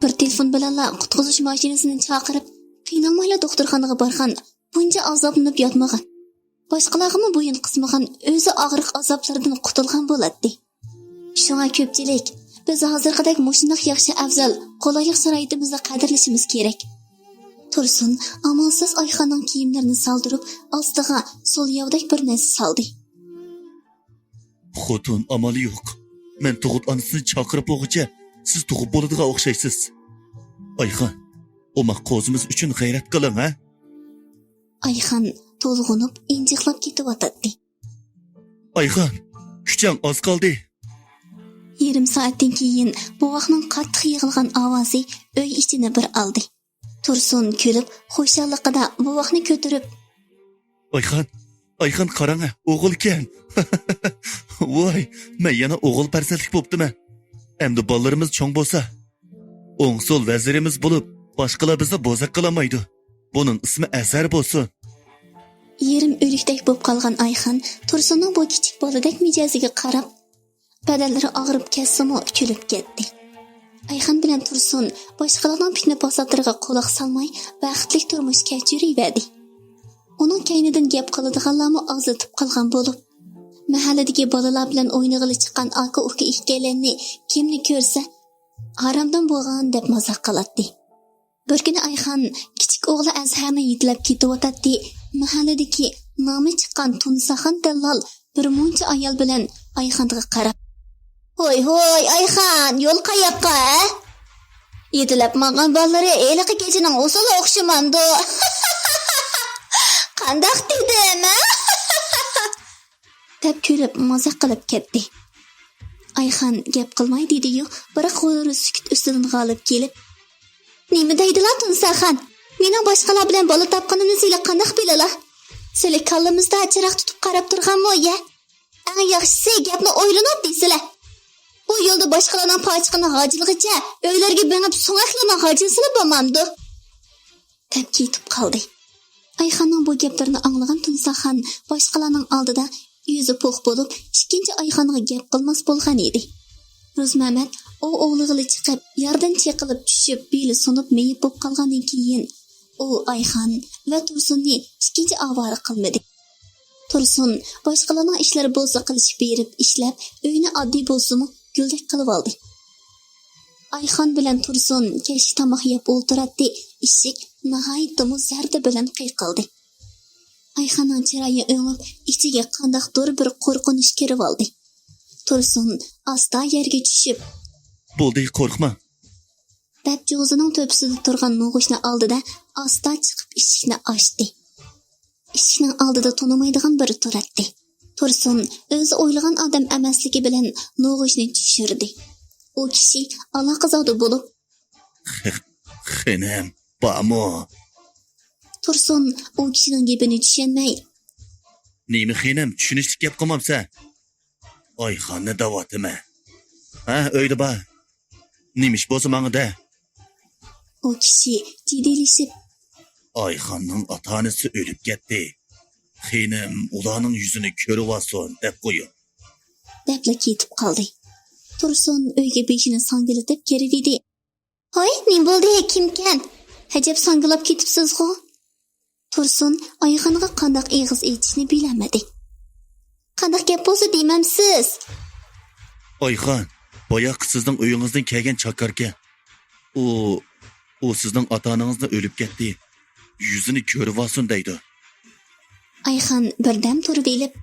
بىر تېلېفون بىلەنلا قۇتقۇزۇش ماشىنىسىنى چاقىرىپ، قىينالمايلا دوختۇرخانىغا بارغان، بۇنچە ئازابلىنىپ ياتمىغان، باشقىلارغىمۇ بويۇن قىسمىغان، ئۆزى ئاغرىق ئازابلىرىدىن قۇتۇلغان بولاتتى. شۇڭا كۆپچىلىك، بىز ھازىرقىدەك مۇشۇنداق ياخشى، ئەۋزەل، قولايلىق شارائىتىمىزنى قەدىرلىشىمىز كېرەك. تۇرسۇن ئامالسىز ئايخاننىڭ كىيىملىرىنى سالدۇرۇپ، ئاستىغا سول ياۋدەك بىر نەرسە سالدى. «خوتۇن، ئامال يوق. مەن تۇغۇت ئانىسىنى چاقىرىپ بولغۇچە سىز تۇغۇپ بولىدىغان ئوخشايسىز. ئايخان، ئوماق قوزىمىز ئۈچۈن غەيرەت قىلىڭ، ھە؟» ئايخان تولغىنىپ، ئىنجىقلاپ كېتىۋاتاتتى. «ئايخان، كۈچەڭ ئاز قالدى.» يېرىم سائەتتىن كېيىن بوۋاقنىڭ قاتتىق يىغلىغان ئاۋازى ئۆي ئىچىنى بىر ئالدى. تۇرسۇن كۈلۈپ، خۇشاللىقىدا بوۋاقنى كۆتۈرۈپ، «ئايخان، ئايخان، قاراڭە، ئوغۇلكەن. ۋاي، مەن يەنە ئوغۇل پەرزەنتلىك بوپتىمەن. ئەمدى بالىلىرىمىز چوڭ بولسا، ئوڭ-سول ۋەزىرىمىز بولۇپ، باشقىلار بىزنى بوزەك قىلالمايدۇ. بۇنىڭ ئىسمى ئەزەر بولسۇن.» يېرىم ئۆلۈكتەك بولۇپ قالغان ئايخان تۇرسۇننىڭ بۇ كىچىك بالىدەك مىجەزىگە قاراپ، بەدەنلىرى ئاغرىپ كەتسىمۇ، كۈلۈپ كەتتى. ئايخان بىلەن تۇرسۇن باشقىلارنىڭ پىتنە-پاساتلىرىغا قۇلاق سالماي، بەختلىك تۇرمۇش كەچۈرۈۋەردى. ئۇنىڭ كەينىدىن گەپ قىلىدىغانلارمۇ ئازلىتىپ قالغان بولۇپ، مەھەللىدىكى بالىلار بىلەن ئوينىغىلى چىققان ئاكا-ئۇكا ئىككىيلەننى كىملا كۆرسە، «ھارامدىن بولغان» دەپ مازاق قىلاتتى. بىر كۈنى ئايخان كىچىك ئوغلى ئەزھەرنى يېتىلەپ كېتىۋاتاتتى. مەھەللىدىكى نامى چىققان تۇنساخان دەللال بىر مۇنچە ئايال بىلەن ئايخانغا قاراپ، «ھوي، ھوي، ئايخان، يول قاياققا، ھە؟ يېتىلەپ ماڭغان بالىلىرى ھېلىقى كېچىنىڭ ئۇسسۇلى ئوخشىمامدۇ؟ قانداق دېدىم، ھە؟» دەپ كۈلۈپ، مازاق قىلىپ كەتتى. ئايخان گەپ قىلماي دېدى-يۇ، بىراق غۇرۇرى سۈكۈت ئۈستىدىن غالىب كېلىپ، «نېمە دەيدىلا تۇنساخان؟ مېنىڭ باشقىلار بىلەن بالا تاپقىنىمنى سىلى قانداق بىلىلا؟ سىلى كاللىمىزدا چىراغ تۇتۇپ قاراپ تۇرغانمۇ يە؟ ئەڭ ياخشىسى گەپنى ئويلىنىپ دېسىلە. ئۇ يولدا باشقىلارنىڭ پاچىقىنى غاجىلىغىچە ئۆيلەرگە بېڭىپ سۆڭەكلىرىنى غاجىلىسىلا بولمامدۇ؟» دەپ كېتىپ قالدى. ئايخاننىڭ بۇ گەپلىرىنى ئاڭلىغان تۇنساخان باشقىلارنىڭ ئالدىدا يۈزى پوق بولۇپ، ئىككىنچى ئايخانغا گەپ قىلماس بولغان ئىدى. روزمەمەت ئوۋ ئوۋلىغىلى چىقىپ، ياردىن چېقىلىپ چۈشۈپ، بېلى سۇنۇپ مېيىپ بولۇپ قالغاندىن كېيىن، ئۇ ئايخان ۋە تۇرسۇننى ئىككىنچى ئاۋارە قىلمىدى. تۇرسۇن باشقىلارنىڭ ئىشلىرى بولسا قىلىشىپ بېرىپ ئىشلەپ، ئۆينى ئاددىي بولسىمۇ گۈلدەك قىلىۋالدى. ئايخان بىلەن تۇرسۇن كەچلىك تاماق يەپ ئولتۇراتتى. ئىشىك ناھايىتىمۇ زەردە بىلەن قېقىلدى. ئايخاننىڭ چىرايى ئۆڭۈپ، ئىچىگە قانداقتۇر بىر قورقۇنچ كىرىۋالدى. تۇرسۇن ئاستا يەرگە چۈشۈپ، «بولدى، قورقما.» دەپ جوزىنىڭ تۆپىسىدە تۇرغان نوغۇچنى ئالدى-دە، ئاستا چىقىپ ئىشىكنى ئاچتى. ئىشىكنىڭ ئالدىدا تونۇمايدىغان بىرى تۇراتتى. تۇرسۇن ئۆزى ئويلىغان ئادەم ئەمەسلىكى بىلەن نوغۇچنى چۈشۈردى. ئۇ كىشى ئالاقىزادە بولۇپ، «خېنىم بارمۇ؟» تۇرسۇن ئۇ كىشىنىڭ گېپىنى چۈشەنمەي، «نېمە خېنىم، چۈشىنىشلىك گەپ قىلمامسەن؟ ئايخاننى دەۋاتىمەن. ھە، ئۆيدە بار. نېمە ئىش بولسا ماڭا دە.» ئۇ كىشى جىددىيلىشىپ، «ئايخاننىڭ ئاتا-ئانىسى ئۆلۈپ كەتتى. خېنىم ئۇلارنىڭ يۈزىنى كۆرۈۋالسۇن دەپ قويۇڭ.» دەپلا كېتىپ قالدى. تۇرسۇن ئۆيگە بېشىنى ساڭگىلىتىپ كىرىۋىدى. «ھاي، نېمە بولدى؟ كىمكەن؟ ئەجەب ساڭگىلاپ كېتىپسىزغۇ؟» تۇرسۇن ئايخانغا قانداق ئېغىز ئېچىشنى بىلەلمىدى. «قانداق گەپ بولسا دېمەمسىز؟» «ئايخان، باياققى سىزنىڭ ئۆيىڭىزدىن كەلگەن چاكاركەن. ئۇ، ئۇ سىزنىڭ ئاتا-ئانىڭىزنى ئۆلۈپ كەتتى، يۈزىنى كۆرۈۋالسۇن دەيدۇ.» ئايخان بىردەم تۇرۇۋېلىپ،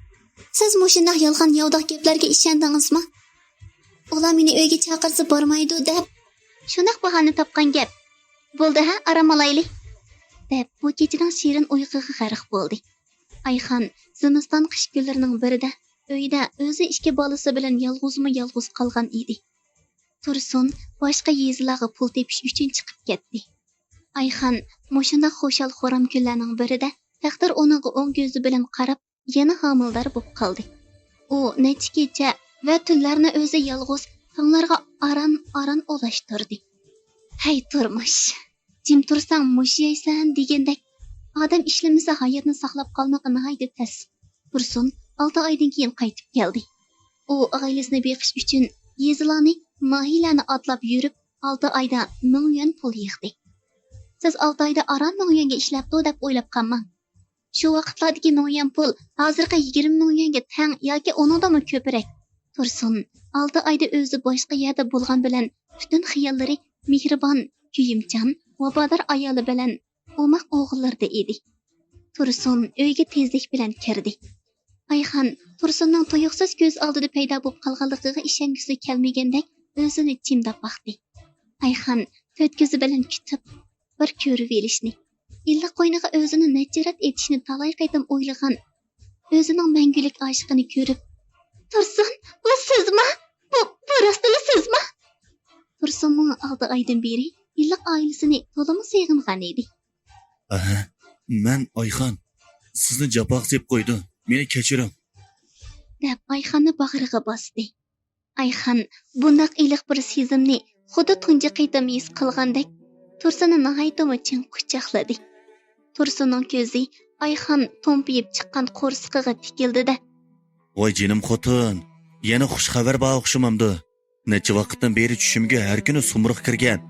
«سىز مۇشۇنداق يالغان-ياۋىداق گەپلەرگە ئىشەندىڭىزمۇ؟ ئۇلار مېنى ئۆيگە چاقىرسا بارمايدۇ دەپ، شۇنداق باھانە تاپقان گەپ. بولدى ھە، ئارام ئالايلى، دەپ بۇ كېچىنىڭ شېرىن ئۇيقۇغا غەرق بولدى. ئايخان زىمىستان قىش كۈنلىرىنىڭ بىرىدە ئۆيدە ئۆزى ئىككى بالىسى بىلەن يالغۇزمۇ يالغۇز قالغان ئىدى. تۇرسۇن باشقا يېزىلارغا پۇل تېپىش ئۈچۈن چىقىپ كەتتى. ئايخان مۇشۇنداق خۇشال-خۇرام كۈنلەرنىڭ بىرىدە تەقدىر ئۇنىڭغا ئوڭ كۆزى بىلەن قاراپ، يەنە ھامىلىدار بولۇپ قالدى. ئۇ نەچچە كېچە ۋە تۈنلەرنى ئۆزى يالغۇز تاڭلارغا ئاران-ئاران ئۇلاشتۇردى. ھەي تۇرمۇش، جىم تۇرساڭ مۇش يەيسەن دېگەندەك، ئادەم ئىشلىمىسە ھاياتنى ساقلاپ قالمىقى ناھايىتى تەس. تۇرسۇن ئالتە ئايدىن كېيىن قايتىپ كەلدى. ئۇ ئائىلىسىنى بېقىش ئۈچۈن يېزىلارنى، ناھىيەلەرنى ئاتلاپ يۈرۈپ، ئالتە ئايدا مىڭ يۈەن پۇل يىغدى. سىز ئالتە ئايدا ئاران مىڭ يۈەنگە ئىشلەپتۇ دەپ ئويلاپ قالماڭ. شۇ ۋاقىتلاردىكى مىڭ يۈەن پۇل ھازىرقى يىگىرمە مىڭ يۈەنگە تەڭ ياكى ئۇنىڭدىنمۇ كۆپرەك. تۇرسۇن ئالتە ئايدا ئۆزى باشقا يەردە بولغان بىلەن پۈتۈن خىياللىرى مېھرىبان، كۆيۈمچان، ۋاپادار ئايالى بىلەن ئوماق ئوغۇللىرىدا ئىدى. تۇرسۇن ئۆيگە تېزلىك بىلەن كىردى. ئايخان تۇرسۇننىڭ تۇيۇقسىز كۆز ئالدىدا پەيدا بولۇپ قالغانلىقىغا ئىشەنگۈسى كەلمىگەندەك ئۆزىنى چىمداپ باقتى. ئايخان تۆت كۆزى بىلەن كۈتۈپ، بىر كۆرۈۋېلىشنى، ئىللىق قوينىغا ئۆزىنى نەچچە رەت ئېتىشنى تالاي قېتىم ئويلىغان ئۆزىنىڭ مەڭگۈلۈك ئاشىقىنى كۆرۈپ، تۇرسۇن، بۇ سىزما؟ بۇ، بۇ راستلا سىزما؟ تۇرسۇنمۇ ئالتە ئايدىن بېرى ئىللىق ئائىلىسىنى تولىمۇ سېغىنغان ئىدى. ئەھە، مەن ئايخان. سىزنى جاپاغا سېلىپ قويدۇم. مېنى كەچۈرۈڭ. دەپ ئايخاننى باغرىغا باستى. ئايخان بۇنداق ئىللىق بىر سېزىمنى خۇددى تۇنجى قېتىم ھېس قىلغاندەك تۇرسۇننى ناھايىتىمۇ چىڭ قۇچاقلىدى. تۇرسۇننىڭ كۆزى ئايخان تومپىيىپ چىققان قورسىقىغا تىكىلدى-دە. ۋاي جېنىم خوتۇن، يەنە خۇش خەۋەر بار ئوخشىمامدۇ؟ نەچچە ۋاقىتتىن بېرى چۈشۈمگە ھەر كۈنى سۇمرۇغ كىرگەن.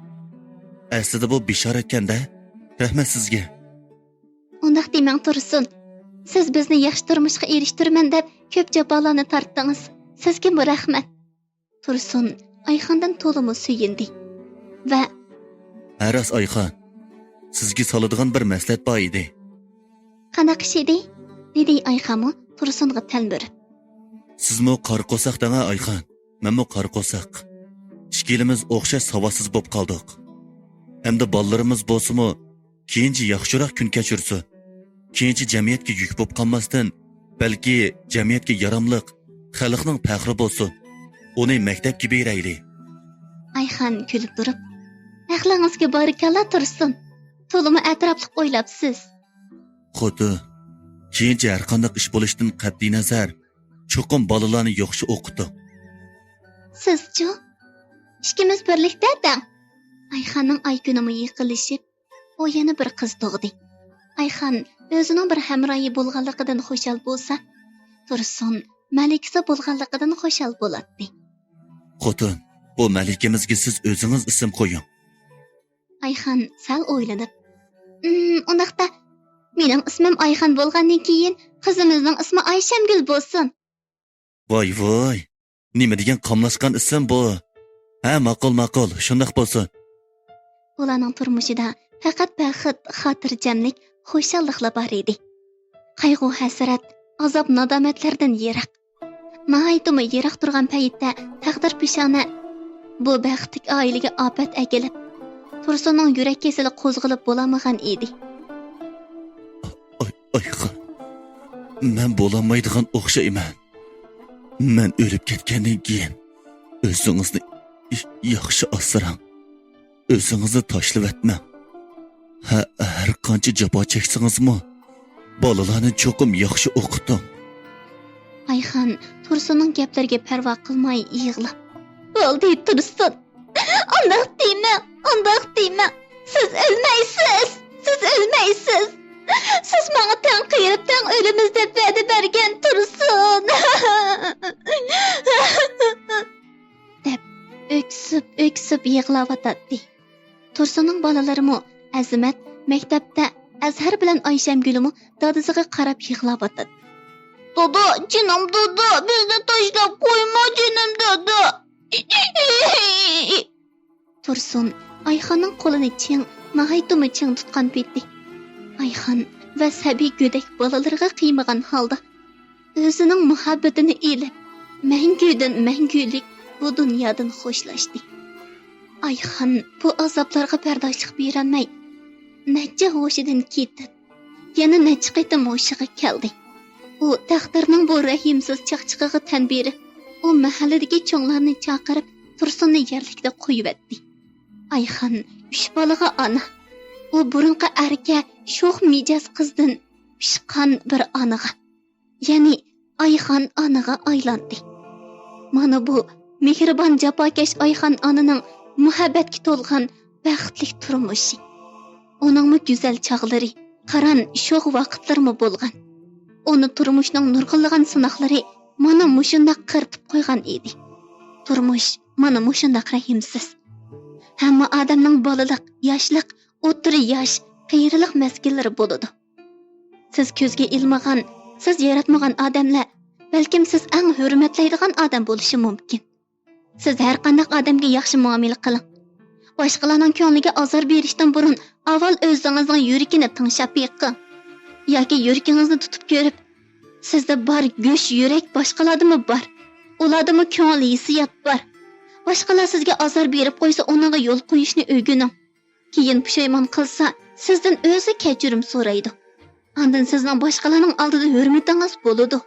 ئەسلىدە بۇ بېشارەتكەن-دە. رەھمەت سىزگە. ئۇنداق دېمەڭ تۇرسۇن. سىز بىزنى ياخشى تۇرمۇشقا ئېرىشتۈرىمەن دەپ كۆپ جاپالارنى تارتتىڭىز. سىزگىمۇ رەھمەت. تۇرسۇن ئايخاندىن تولىمۇ سۆيۈندى ۋە ھە راست ئايخان، سىزگە سالىدىغان بىر مەسلىھەت بار ئىدى. قانداق ئىش ئىدى؟ دېدى ئايخانمۇ تۇرسۇنغا تەلمۈرۈپ. سىزمۇ قارا قورساق دەڭە ئايخان، مەنمۇ قارا قورساق. ئىككىلىمىز ئوخشاش ساۋاتسىز بولۇپ قالدۇق. ھەمدە بالىلىرىمىز بولسىمۇ كېيىنچە ياخشىراق كۈن كەچۈرسۇن. كېيىنچە جەمئىيەتكە يۈك بولۇپ قالماستىن، بەلكى جەمئىيەتكە ياراملىق، خەلقنىڭ پەخرى بولسۇن. ئۇنى مەكتەپكە بېرەيلى. ئايخان كۈلۈپ تۇرۇپ، ئەقلىڭىزگە بارىكاللا تۇرسۇن. تولىمۇ ئەتراپلىق ئويلاپسىز. خوتۇن، كېيىنچە ھەرقانداق ئىش بولۇشتىن قەتئىينەزەر، چوقۇم بالىلارنى ياخشى ئوقۇتۇڭ. سىزچۇ؟ ئىككىمىز بىرلىكتە دەڭ. ئايخاننىڭ ئايكۈنىمۇ يېقىنلىشىپ، ئۇ يەنە بىر قىز تۇغدى. ئايخان ئۆزىنىڭ بىر ھەمراھى بولغانلىقىدىن خۇشال بولسا، تۇرسۇن مەلىكىسى بولغانلىقىدىن خۇشال بولاتتى. خوتۇن، بۇ مەلىكىمىزگە سىز ئۆزىڭىز ئىسىم قويۇڭ. ئايخان سەل ئويلىنىپ، ئىم، ئۇنداقتا، مېنىڭ ئىسمىم ئايخان بولغاندىن كېيىن، قىزىمىزنىڭ ئىسمى ئايشەمگۈل بولسۇن. ۋاي، ۋاي، نېمە دېگەن قاملاشقان ئىسىم بۇ؟ ھە، ماقۇل، ماقۇل، شۇنداق بولسۇن. ئۇلارنىڭ تۇرمۇشىدا پەقەت بەخت، خاتىرجەملىك، خۇشاللىقلا بار ئىدى. قايغۇ-ھەسرەت، ئازاب-نادامەتلەردىن يىراق. ناھايىتىمۇ يىراق تۇرغان پەيتتە تەقدىر پېشانە بۇ بەختلىك ئائىلىگە ئاپەت ئەكېلىپ، تۇرسۇننىڭ يۈرەك كېسىلى قوزغىلىپ بولالمىغان ئىدى. ئاي، ئايخان، مەن بولالمايدىغان ئوخشايمەن. مەن ئۆلۈپ كەتكەندىن كېيىن ئۆزىڭىزنى ياخشى ئاسراڭ. ئۆزىڭىزنى تاشلىۋەتمەڭ. ھە، ھەر قانچە جاپا چەكسىڭىزمۇ، بالىلارنى چوقۇم ياخشى ئوقۇتۇڭ. ئايخان تۇرسۇننىڭ گەپلىرىگە پەرۋا قىلماي يىغلاپ، بولدى تۇرسۇن، ئۇنداق دېمەڭ، ئۇنداق دېمەڭ. سىز ئۆلمەيسىز، سىز ئۆلمەيسىز. سىز ماڭا تەڭ قېرىپ، تەڭ ئۆلىمىز دەپ ۋەدە بەرگەن تۇرسۇن. دەپ ئۆكسۈپ-ئۆكسۈپ يىغلاۋاتاتتى. تۇرسۇننىڭ بالىلىرىمۇ، ئەزىمەت، مەكتەپتە ئەزھەر بىلەن ئايشەمگۈلمۇ دادىسىغا قاراپ يىغلاۋاتاتتى. دادا، جېنىم دادا، بىزنى تاشلاپ قويما، جېنىم دادا. تۇرسۇن ئايخاننىڭ قولىنى چىڭ، ناھايىتىمۇ چىڭ تۇتقان پېتى، ئايخان ۋە سەبىي گۆدەك بالىلىرىغا قىيمىغان ھالدا ئۆزىنىڭ مۇھەببىتىنى ئېلىپ، مەڭگۈدىن مەڭگۈلۈك بۇ دۇنيادىن خوشلاشتى. ئايخان بۇ ئازابلارغا بەرداشلىق بېرەلمەي، نەچچە ھوشىدىن كېتىپ، يەنە نەچچە قېتىم ھوشىغا كەلدى. ئۇ تەقدىرنىڭ بۇ رەھىمسىز چاقچىقىغا تەن بېرىپ، ئۇ مەھەللىدىكى چوڭلارنى چاقىرىپ، تۇرسۇننى يەرلىكتە قويۇۋەتتى. ئايخان ئۈچ بالىغا ئانا. ئۇ بۇرۇنقى ئەركە، شوخ مىجەز قىزدىن پىشقان بىر ئانىغا، يەنى ئايخان ئانىغا ئايلاندى. مانا بۇ مېھرىبان، جاپاكەش ئايخان ئانىنىڭ مۇھەببەتكە تولغان بەختلىك تۇرمۇشى. ئۇنىڭمۇ گۈزەل چاغلىرى، قاران، شوخ ۋاقىتلىرىمۇ بولغان. ئۇنى تۇرمۇشنىڭ نۇرغۇنلىغان سىناقلىرى مانا مۇشۇنداق قىرتىپ قويغان ئىدى. تۇرمۇش مانا مۇشۇنداق رەھىمسىز. ھەممە ئادەمنىڭ بالىلىق، ياشلىق، ئوتتۇرا ياش، قېرىلىق مەزگىللىرى بولىدۇ. سىز كۆزگە ئىلمىغان، سىز ياراتمىغان ئادەملەر، بەلكىم سىز ئەڭ ھۆرمەتلەيدىغان ئادەم بولۇشى مۇمكىن. سىز ھەر قانداق ئادەمگە ياخشى مۇئامىلە قىلىڭ. باشقىلارنىڭ كۆڭلىگە ئازار بېرىشتىن بۇرۇن ئاۋۋال ئۆزىڭىزنىڭ يۈرىكىنى تىڭشاپ بېقىڭ. ياكى يۈرىكىڭىزنى تۇتۇپ كۆرۈپ، سىزدە بار گۆش يۈرەك باشقىلاردىمۇ بار. ئۇلاردىمۇ كۆڭۈل ھېسسىيات بار. باشقىلار سىزگە ئازار بېرىپ قويسا، ئۇنىڭغا يول قويۇشنى ئۆگىنىڭ. كېيىن پۇشايمان قىلسا، سىزدىن ئۆزى كەچۈرۈم سورايدۇ. ئاندىن سىزنىڭ باشقىلارنىڭ ئالدىدا ھۆرمىتىڭىز بولىدۇ.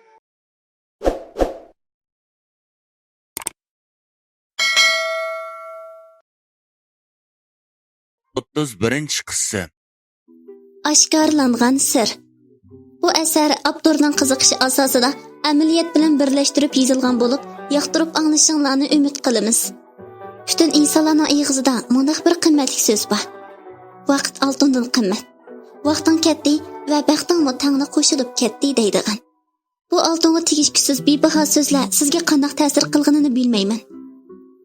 ئوتتۇز بىرىنچى قىسسە. ئاشكارىلانغان سىر. بۇ ئەسەر ئاپتورنىڭ قىزىقىشى ئاساسىدا ئەمەلىيەت بىلەن بىرلەشتۈرۈپ يېزىلغان بولۇپ، ياقتۇرۇپ ئاڭلىشىڭلارنى ئۈمىد قىلىمىز. پۈتۈن ئىنسانلارنىڭ ئېغىزىدا مۇنداق بىر قىممەتلىك سۆز بار: «ۋاقىت ئالتۇندىن قىممەت. ۋاقتىڭ كەتتى ۋە بەختىڭمۇ تەڭلا قوشۇلۇپ كەتتى» دەيدىغان. بۇ ئالتۇنغا تېگىشكۈسىز بىباھا سۆزلەر سىزگە قانداق تەسىر قىلغىنىنى بىلمەيمەن.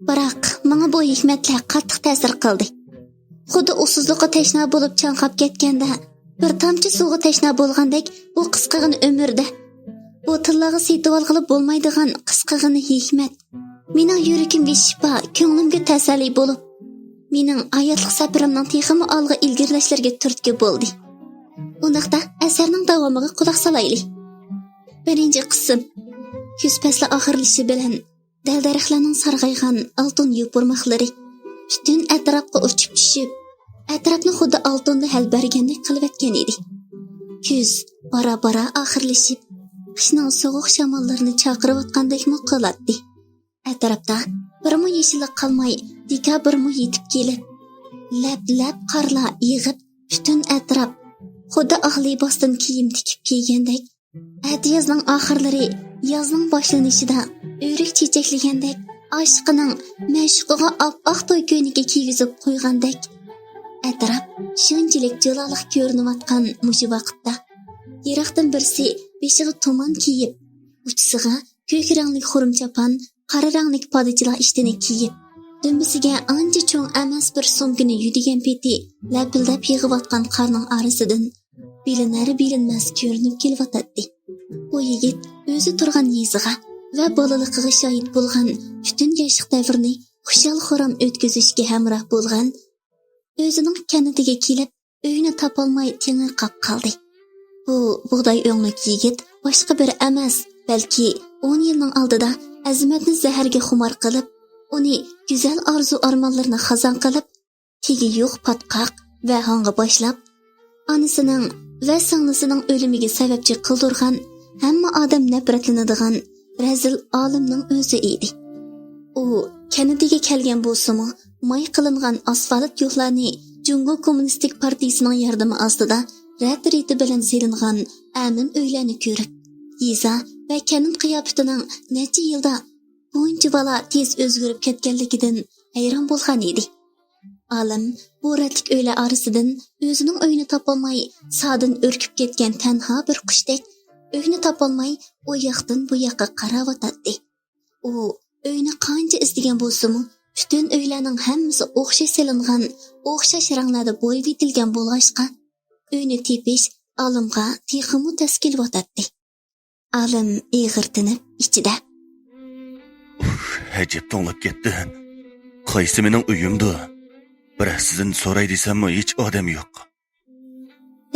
بىراق، ماڭا بۇ ھېكمەتلەر قاتتىق تەسىر قىلدى. خۇددى ئۇسسۇزلۇققا تەشنا بولۇپ چاڭقاپ كەتكەندە، بىر تامچە سۇغا تەشنا بولغاندەك، بۇ قىسقىغىنە ئۆمۈردە بۇ تىللارغا سېتىۋالغىلى بولمايدىغان قىسقىغىنە ھېكمەت مېنىڭ يۈرىكىمگە شىپا، كۆڭلۈمگە تەسەللى بولۇپ، مېنىڭ ھاياتلىق سەپىرىمنىڭ تېخىمۇ ئالغا ئىلگىرىلەشلىرىگە تۈرتكە بولدى. ئۇنداقتا ئەسەرنىڭ داۋامىغا قۇلاق سالايلى. بىرىنچى قىسىم. كۈز پەسلى ئاخىرلىشىشى بىلەن دەل-دەرەخلەرنىڭ سارغايغان ئالتۇن يوپۇرماقلىرى پۈتۈن ئەتراپقا ئۇچۇپ چۈشۈپ، ئەتراپنى خۇددى ئالتۇندىن ھەل بەرگەندەك قىلىۋەتكەن ئىدى. كۈز بارا-بارا ئاخىرلىشىپ، قىشنىڭ سوغۇق شاماللىرىنى چاقىرىۋاتقاندەكمۇ قىلاتتى. ئەتراپتا بىرمۇ يېشىللىق قالماي، دېكابىرمۇ يېتىپ كېلىپ، لەپ-لەپ قارلار يېغىپ، پۈتۈن ئەتراپ خۇددى ئاق لىباستىن كىيىم تىكىپ كىيگەندەك، ئەتىيازنىڭ ئاخىرلىرى يازنىڭ باشلىنىشىدا ئۆرۈك چېچەكلىگەندەك، ئاشىقىنىڭ مەشۇقىغا ئاپئاق توي كۆينىكى كىيگۈزۈپ قويغاندەك، ئەتراپ شۇنچىلىك جۇلالىق كۆرۈنۈۋاتقان مۇشۇ ۋاقىتتا، يىراقتىن بىرسى بېشىغا تۇمان كىيىپ، ئۇچىسىغا كۆك رەڭلىك خۇرۇم چاپان، قارا رەڭلىك پادىچىلا ئىشتىنى كىيىپ، دۈمبىسىگە ئانچە چوڭ ئەمەس بىر سومكىنى يۈدىگەن پېتى، لەپىلدەپ يېغىۋاتقان قارنىڭ ئارىسىدىن بىلىنەر-بىلىنمەس كۆرۈنۈپ كېلىۋاتاتتى. بۇ يىگىت ئۆزى تۇرغان يېزىغا ۋە بالىلىقىغا شاھىت بولغان پۈتۈن ياشلىق دەۋرىنى خۇشال-خۇرام ئۆتكۈزۈشكە ھەمراھ بولغان ئۆزىنىڭ كەنتىگە كېلىپ، ئۆيىنى تاپالماي تېڭىرقاپ قالدى. بۇ بۇغداي ئۆڭلۈك يىگىت باشقا بىر ئەمەس، بەلكى ئون يىلنىڭ ئالدىدا ئەزىمەتنى زەھەرگە خۇمار قىلىپ، ئۇنى گۈزەل ئارزۇ-ئارمانلىرىنى خازان قىلىپ، تېگى يوق پاتقاق ۋە ھاڭغا باشلاپ، ئانىسىنىڭ ۋە سىڭلىسىنىڭ ئۆلۈمىگە سەۋەبچى قىلدۇرغان، ھەممە ئادەم نەپرەتلىنىدىغان رەزىل ئالىمنىڭ ئۆزى ئىدى. ئۇ كەنتىگە كەلگەن بولسىمۇ، ماي قىلىنغان ئاسفالت يوللارنى، جۇڭگو كوممۇنىستىك پارتىيىسىنىڭ ياردىمى ئاستىدا رەت-رېتى بىلەن سېلىنغان ئەمىن ئۆيلەرنى كۆرۈپ، يېزا ۋە كەنت قىياپىتىنىڭ نەچچە يىلدا بۇنچىۋالا تېز ئۆزگىرىپ كەتكەنلىكىدىن ھەيران بولغان ئىدى. ئالىم بۇ رەتلىك ئۆيلەر ئارىسىدىن ئۆزىنىڭ ئۆيىنى تاپالماي، سادىن ئۈركۈپ كەتكەن تەنھا بىر قۇشتەك، ئۆينى تاپالماي، ئۇ ياقتىن بۇ ياققا قاراۋاتاتتى. ئۇ ئۆينى قانچە ئىزدىگەن بولسىمۇ، پۈتۈن ئۆيلەرنىڭ ھەممىسى ئوخشاش سېلىنغان، ئوخشاش رەڭلەردە بويىۋېتىلگەن بولغاچقا، ئۆينى تېپىش ئالىمغا تېخىمۇ تەس كېلىۋاتاتتى. ئالىم ئېغىر تىنىپ ئىچىدە، ئۇف، ئەجەب توڭلاپ كەتتىم. قايسى مېنىڭ ئۆيۈمدۇ؟ بىرەرسىدىن سوراي دېسەممۇ ھېچ ئادەم يوق.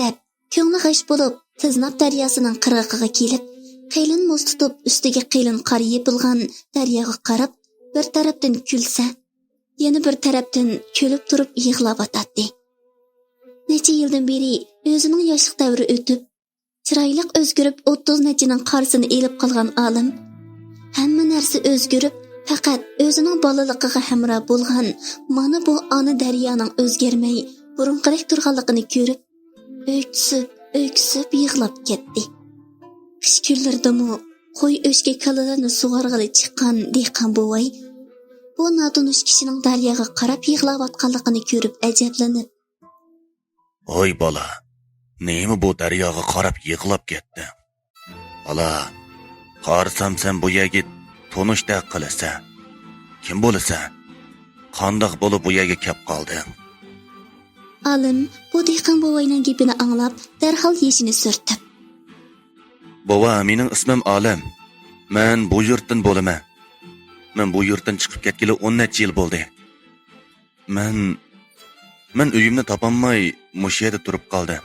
دەپ، كۆڭلى غەش بولۇپ، تىزناپ دەرياسىنىڭ قىرغىقىغا كېلىپ، قېلىن مۇز تۇتۇپ، ئۈستىگە قېلىن قار يېپىلغان دەرياغا قاراپ، بىر تەرەپتىن كۈلسە، يەنە بىر تەرەپتىن كۈلۈپ تۇرۇپ يىغلاۋاتاتتى. نەچچە يىلدىن بېرى ئۆزىنىڭ ياشلىق دەۋرى ئۆتۈپ، چىرايلىق ئۆزگىرىپ، ئوتتۇز نەچچىنىڭ قارىسىنى ئېلىپ قالغان ئالىم، ھەممە نەرسە ئۆزگىرىپ، پەقەت ئۆزىنىڭ بالىلىقىغا ھەمراھ بولغان مانا بۇ ئانا دەريانىڭ ئۆزگەرمەي، بۇرۇنقىدەك تۇرغانلىقىنى كۆرۈپ، ئۆكسۈپ، ئۆكسۈپ يىغلاپ كەتتى. قىش كۈنلىرىدىمۇ قوي ئۆچكە كالىلارنى سۇغارغىلى چىققان دېھقان بوۋاي بۇ ناتونۇش كىشىنىڭ دەرياغا قاراپ يىغلاۋاتقانلىقىنى كۆرۈپ ئەجەبلىنىپ، ھوي بالا، نېمە بۇ دەرياغا قاراپ يىغلاپ كەتتىڭ؟ بالا، قارىسام سەن بۇ يەرگە تونۇشتەك قىلىسەن. كىم بولىسەن؟ قانداق بولۇپ بۇ يەرگە كەپ قالدىڭ؟ ئالىم بۇ دېھقان بوۋاينىڭ گېپىنى ئاڭلاپ، دەرھال يېشىنى سۈرتۈپ، بوۋا، مېنىڭ ئىسمىم ئالىم. مەن بۇ يۇرتتىن بولىمەن. مەن بۇ يۇرتتىن چىقىپ كەتكىلى ئون نەچچە يىل بولدى. مەن، مەن ئۆيۈمنى تاپالماي مۇشۇ يەردە تۇرۇپ قالدىم.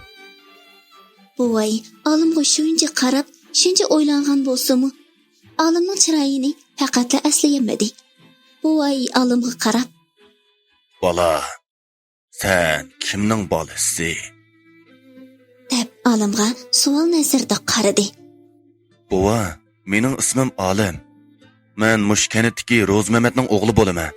بوۋاي ئالىمغا شۇنچە قاراپ، شۇنچە ئويلانغان بولسىمۇ، ئالىمنىڭ چىرايىنى پەقەتلا ئەسلىيەلمىدى. بوۋاي ئالىمغا قاراپ، بالا، سەن كىمنىڭ بالىسى؟ دەپ ئالىمغا سوئال نەزىرىدە قارىدى. بوۋا، مېنىڭ ئىسمىم ئالىم. مەن مۇشۇ كەنتتىكى روزى مەمەتنىڭ ئوغلى بولىمەن.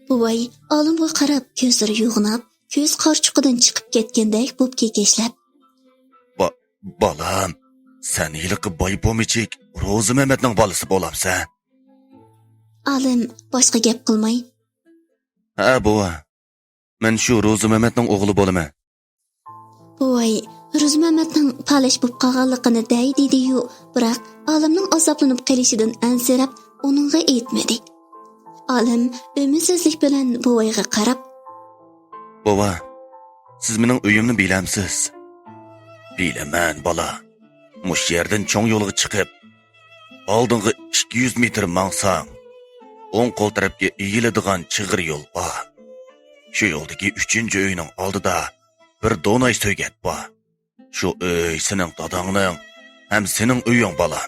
بوۋاي ئالىمغا قاراپ كۆزلىرى يوغىناپ، كۆز قارىچۇقىدىن چىقىپ كەتكەندەك بوپ كېكەچلەپ، با-، بالام، سەن ھېلىقى باي پومىچىك روزى مەمەتنىڭ بالىسى بولامسەن؟ ئالىم باشقا گەپ قىلماي، ھە، بوۋا، مەن شۇ روزى مەمەتنىڭ ئوغلى بولىمەن. بوۋاي روزى مەمەتنىڭ پالەچ بوپ قالغانلىقىنى دەي دېدىيۇ، بىراق ئالىمنىڭ ئازابلىنىپ قېلىشىدىن ئەنسىرەپ، ئۇنىڭغا ئېيتمىدى. ئالىم ئۈمىدسىزلىك بىلەن بوۋايغا قاراپ، بوۋا، سىز مېنىڭ ئۆيۈمنى بىلەمسىز؟ بىلىمەن، بالا. مۇشۇ يەردىن چوڭ يولغا چىقىپ، ئالدىڭغا ئىككى يۈز مېتىر ماڭساڭ، ئوڭ قول تەرەپكە ئېگىلىدىغان چىغىر يول بار. شۇ يولدىكى ئۈچىنچى ئۆينىڭ ئالدىدا بىر دوناي سۆگەت بار. شۇ ئۆي سېنىڭ داداڭنىڭ ھەم سېنىڭ ئۆيۈڭ، بالا.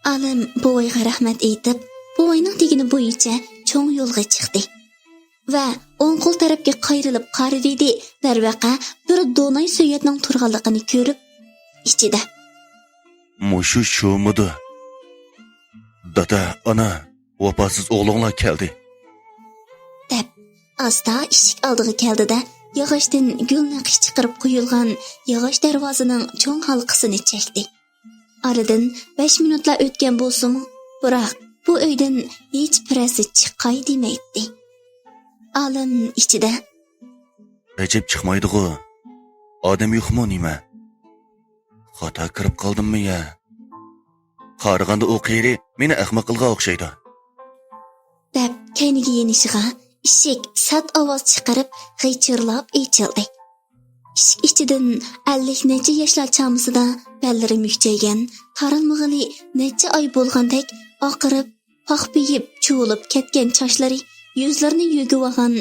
ئالىم بوۋايغا رەھمەت ئېيتىپ، بوۋاينىڭ دېگىنى بويىچە چوڭ يولغا چىقتى ۋە ئوڭ قول تەرەپكە قايرىلىپ قارىۋىدى. دەرۋەقە، بىر دوناي سۆگەتنىڭ تۇرغانلىقىنى كۆرۈپ، ئىچىدە، مۇشۇ شۇمىدۇ؟ دادا، ئانا، ۋاپاسىز ئوغلۇڭلار كەلدى. دەپ، ئاستا ئىشىك ئالدىغا كەلدى-دە، ياغاچتىن گۈل نەقىشى چىقىرىپ قويۇلغان ياغاچ دەرۋازىنىڭ چوڭ ھالقىسىنى چەكتى. ئارىدىن بەش مىنۇتلا ئۆتكەن بولسىمۇ، بىراق بۇ ئۆيدىن ھېچ بىرەرسى چىقاي دېمەيتتى. ئالىم ئىچىدە، ئەجەب چىقمايدىغۇ؟ ئادەم يوقمۇ نېمە؟ خاتا كىرىپ قالدىممۇ يا؟ قارىغاندا ئۇ قېرى مېنى ئەخمەق قىلغان ئوخشايدۇ. دەپ كەينىگە يېنىشىغا، ئىشىك سەت ئاۋاز چىقىرىپ غىچىرلاپ ئېچىلدى. ئىشىك ئىچىدىن ئەللىك نەچچە ياشلار چامىسىدا بەللىرى مۈكچەيگەن، تارالمىغىلى نەچچە ئاي بولغاندەك ئاقىرىپ، پاخپىيىپ، چۇۋۇلۇپ كەتكەن چاچلىرى يۈزلىرىنى يۆگىۋالغان،